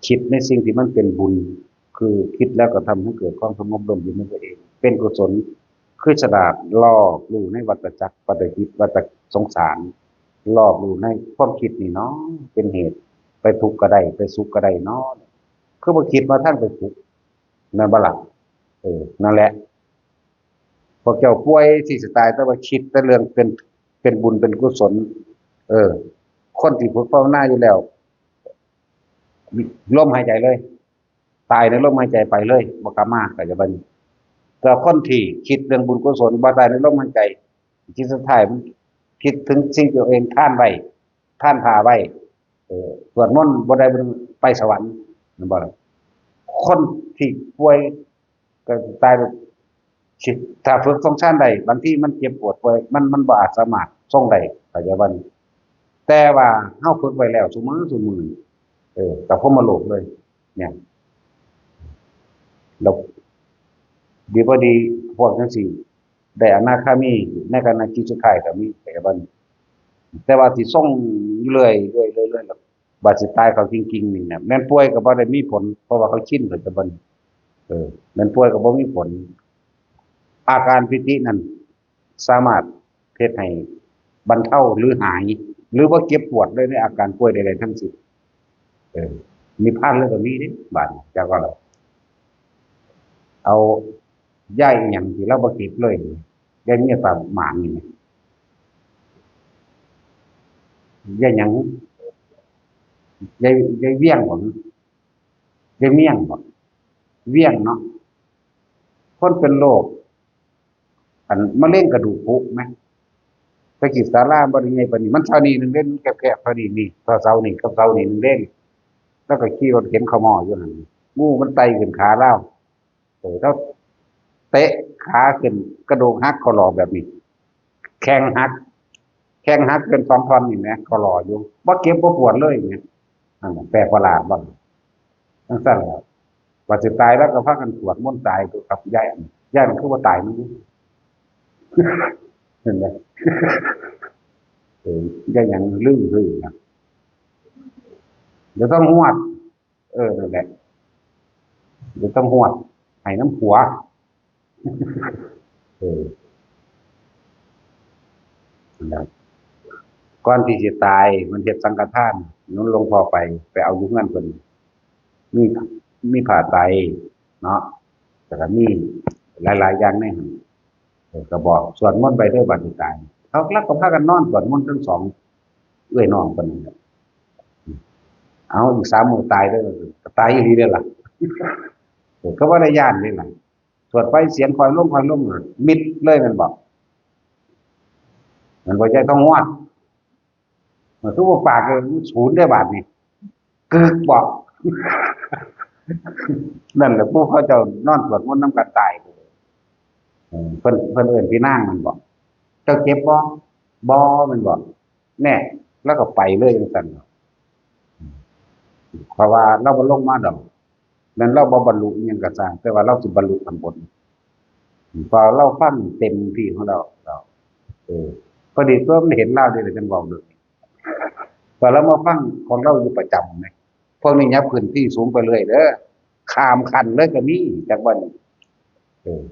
คิดในสิ่งที่มันเป็นบุญ คือคิดแล้วก็ทำให้เกิดความสงบร่มเย็นในตัวเอง เป็นกุศล คือฉลาดรอบรู้ในวัฏจักร วัฏจิต วัฏสงสาร รอบรู้ในความคิดนี่เนาะ เป็นเหตุ ไปทุกข์ก็ได้ ไปสุขก็ได้เนาะ คือบ่คิดมาทางไปทุกข์ แม่นบ่ล่ะ เออ นั่นแหละ พวกเจ้าป่วยสิสิตาย แต่ว่าคิดแต่เรื่องเป็น เป็นบุญเป็นกุศล เออ คนที่ฝึกภาวนาอยู่แล้ว ลมหายใจเลย ตายในลมหายใจไปเลย บ่กลับมา ก็จะบัดนี้ แต่คนที่คิดเรื่องบุญกุศล บ่ตายในลมหายใจ จิตสุดท้ายมันคิดถึงสิ่งที่ตัวเองทานไว้ ทานผ้าไว้ เออ สวดมนต์บ่ได้ไปสวรรค์ แม่นบ่ล่ะ คนที่ป่วยก็ตายแบบ คิด ถ้าฝึกทรงฌานได้ บางทีมันเจ็บปวดป่วย มัน มันบ่อาจสามารถทรงได้ เข้าใจบ่นี่ แต่ว่าเฮาฝึกไว้แล้วซุมื้อซุมื้อ เออ กับพรหมโลกเลย เนี่ย แล้วดีบ่ดี พวกจังซี่ ได้อนาคามี ในขณะจิตสุดท้ายก็มี เข้าใจบ่นี่ แต่ว่าสิทรงอยู่เรื่อย เรื่อย เรื่อย เรื่อย แล้ว บาดสิตายเขาจริงๆนี่นะ แม่นป่วยก็บ่ได้มีผล เพราะว่าเขาชิน ปัจจุบัน เออ แม่นป่วยก็บ่มีผล อาการปีตินั่น สามารถเฮ็ดให้บรรเทาหรือหาย หรือว่าเจ็บปวดเลยในอาการป่วยใดๆทั้งสิ้น เออ นิพพานเลยก็มีเด้ บาดนี้ จักว่าล่ะ เอายายอีหยังที่เราบ่เก็บเลย ยายเมียตาหมานนี่ ยายหยัง ยาย ยายเวียงบ่ ยายเมี่ยงบ่ เวียงเนาะ คนเป็นโรค อันมะเร็งกระดูกผุไหม ไปกินสาลาบ่ได้ไงปานนี้ มันเท่านี้หนึ่งเด้ มันแคบๆเท่านี้นี่ เท่าเสานี่กับเสานี่หนึ่งเด้ แล้วก็ขี่รถเข็นเข้าหม้ออยู่หั่น งูมันไต่ขึ้นขาลาว เออ แล้วเตะขาขึ้น กระดูกหักข้อหล่อแบบนี้ แข้งหัก แข้งหักเป็นสองท่อนนี่แหม ข้อหล่ออยู่ บ่เจ็บบ่ปวดเลยเนี่ย นั่นแหละ แปลกประหลาดบ่ จังซั่นแหละ ว่าสิตายแล้วก็พากันสวดมนต์ตายตัวครับ ยายอัน ยายมันคือบ่ตายมันอยู่ เห็นไหม เออ ยายหยังลืมลืมนะ เดี๋ยวต้องฮวด เออ นั่นแหละ เดี๋ยวต้องฮวด ให้น้ำผัว เออ นั่นแหละ ก่อนที่สิตาย มันเฮ็ดสังฆทาน หนุนหลวงพ่อไป ไปเอาอยู่เฮือนเพิ่น มี มีผ้าไตรเนาะ แล้วก็มีหลายๆอย่างในหั่น เออ ก็บอกสวดมนต์ไปเด้อ บัดสิตาย เขา แล้วก็พากันนอนสวดมนต์ทั้งสอง เอื้อยน้องเพิ่นนั่นแหละ เอาอีกสามมื้อตายเด้อ ก็ตายอีหลีเด้อล่ะ เออ ก็บ่ได้ย้านเด้ล่ะ สวดไปเสียงค่อยลงค่อยลง มิดเลยแม่นบ่ แม่นบ่ ยายทองฮวด มันคือว่าปากเลย ศูนย์ได้บาดนี่ กึกบอก นั่นแหละ ผู้เขาเจ้านอนสวดมนต์นำกันตาย เออ เพิ่น เพิ่นเอิ้นพี่นางนั่นบอก เจ้าเจ็บบ่ บ่แม่นบอก แน่ แล้วก็ไปเลยจังซั่น เพราะว่าเราบ่ลงมาดอก แม่นเราบ่บรรลุอิหยังก็ซ่าง แต่ว่าเราสิบรรลุข้างบน พอเราฟังเต็มที่ของเรา เรา เออ พอดีตัวมันเห็นลาวเด้ จังเว้าเรื่องนี้ พอเรามาฟังของเราอยู่ประจำไง พวกนี้ยับขึ้นที่สูงไปเรื่อยเด้อ ข้ามขั้นเลยก็มี จากวัน เออ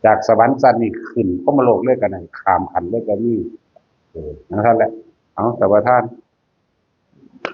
จากสวรรค์ชั้นนี้ขึ้นพรหมโลกเลยก็ได้ ข้ามขั้นเลยก็มี นั่นแหละ เอา สมาทาน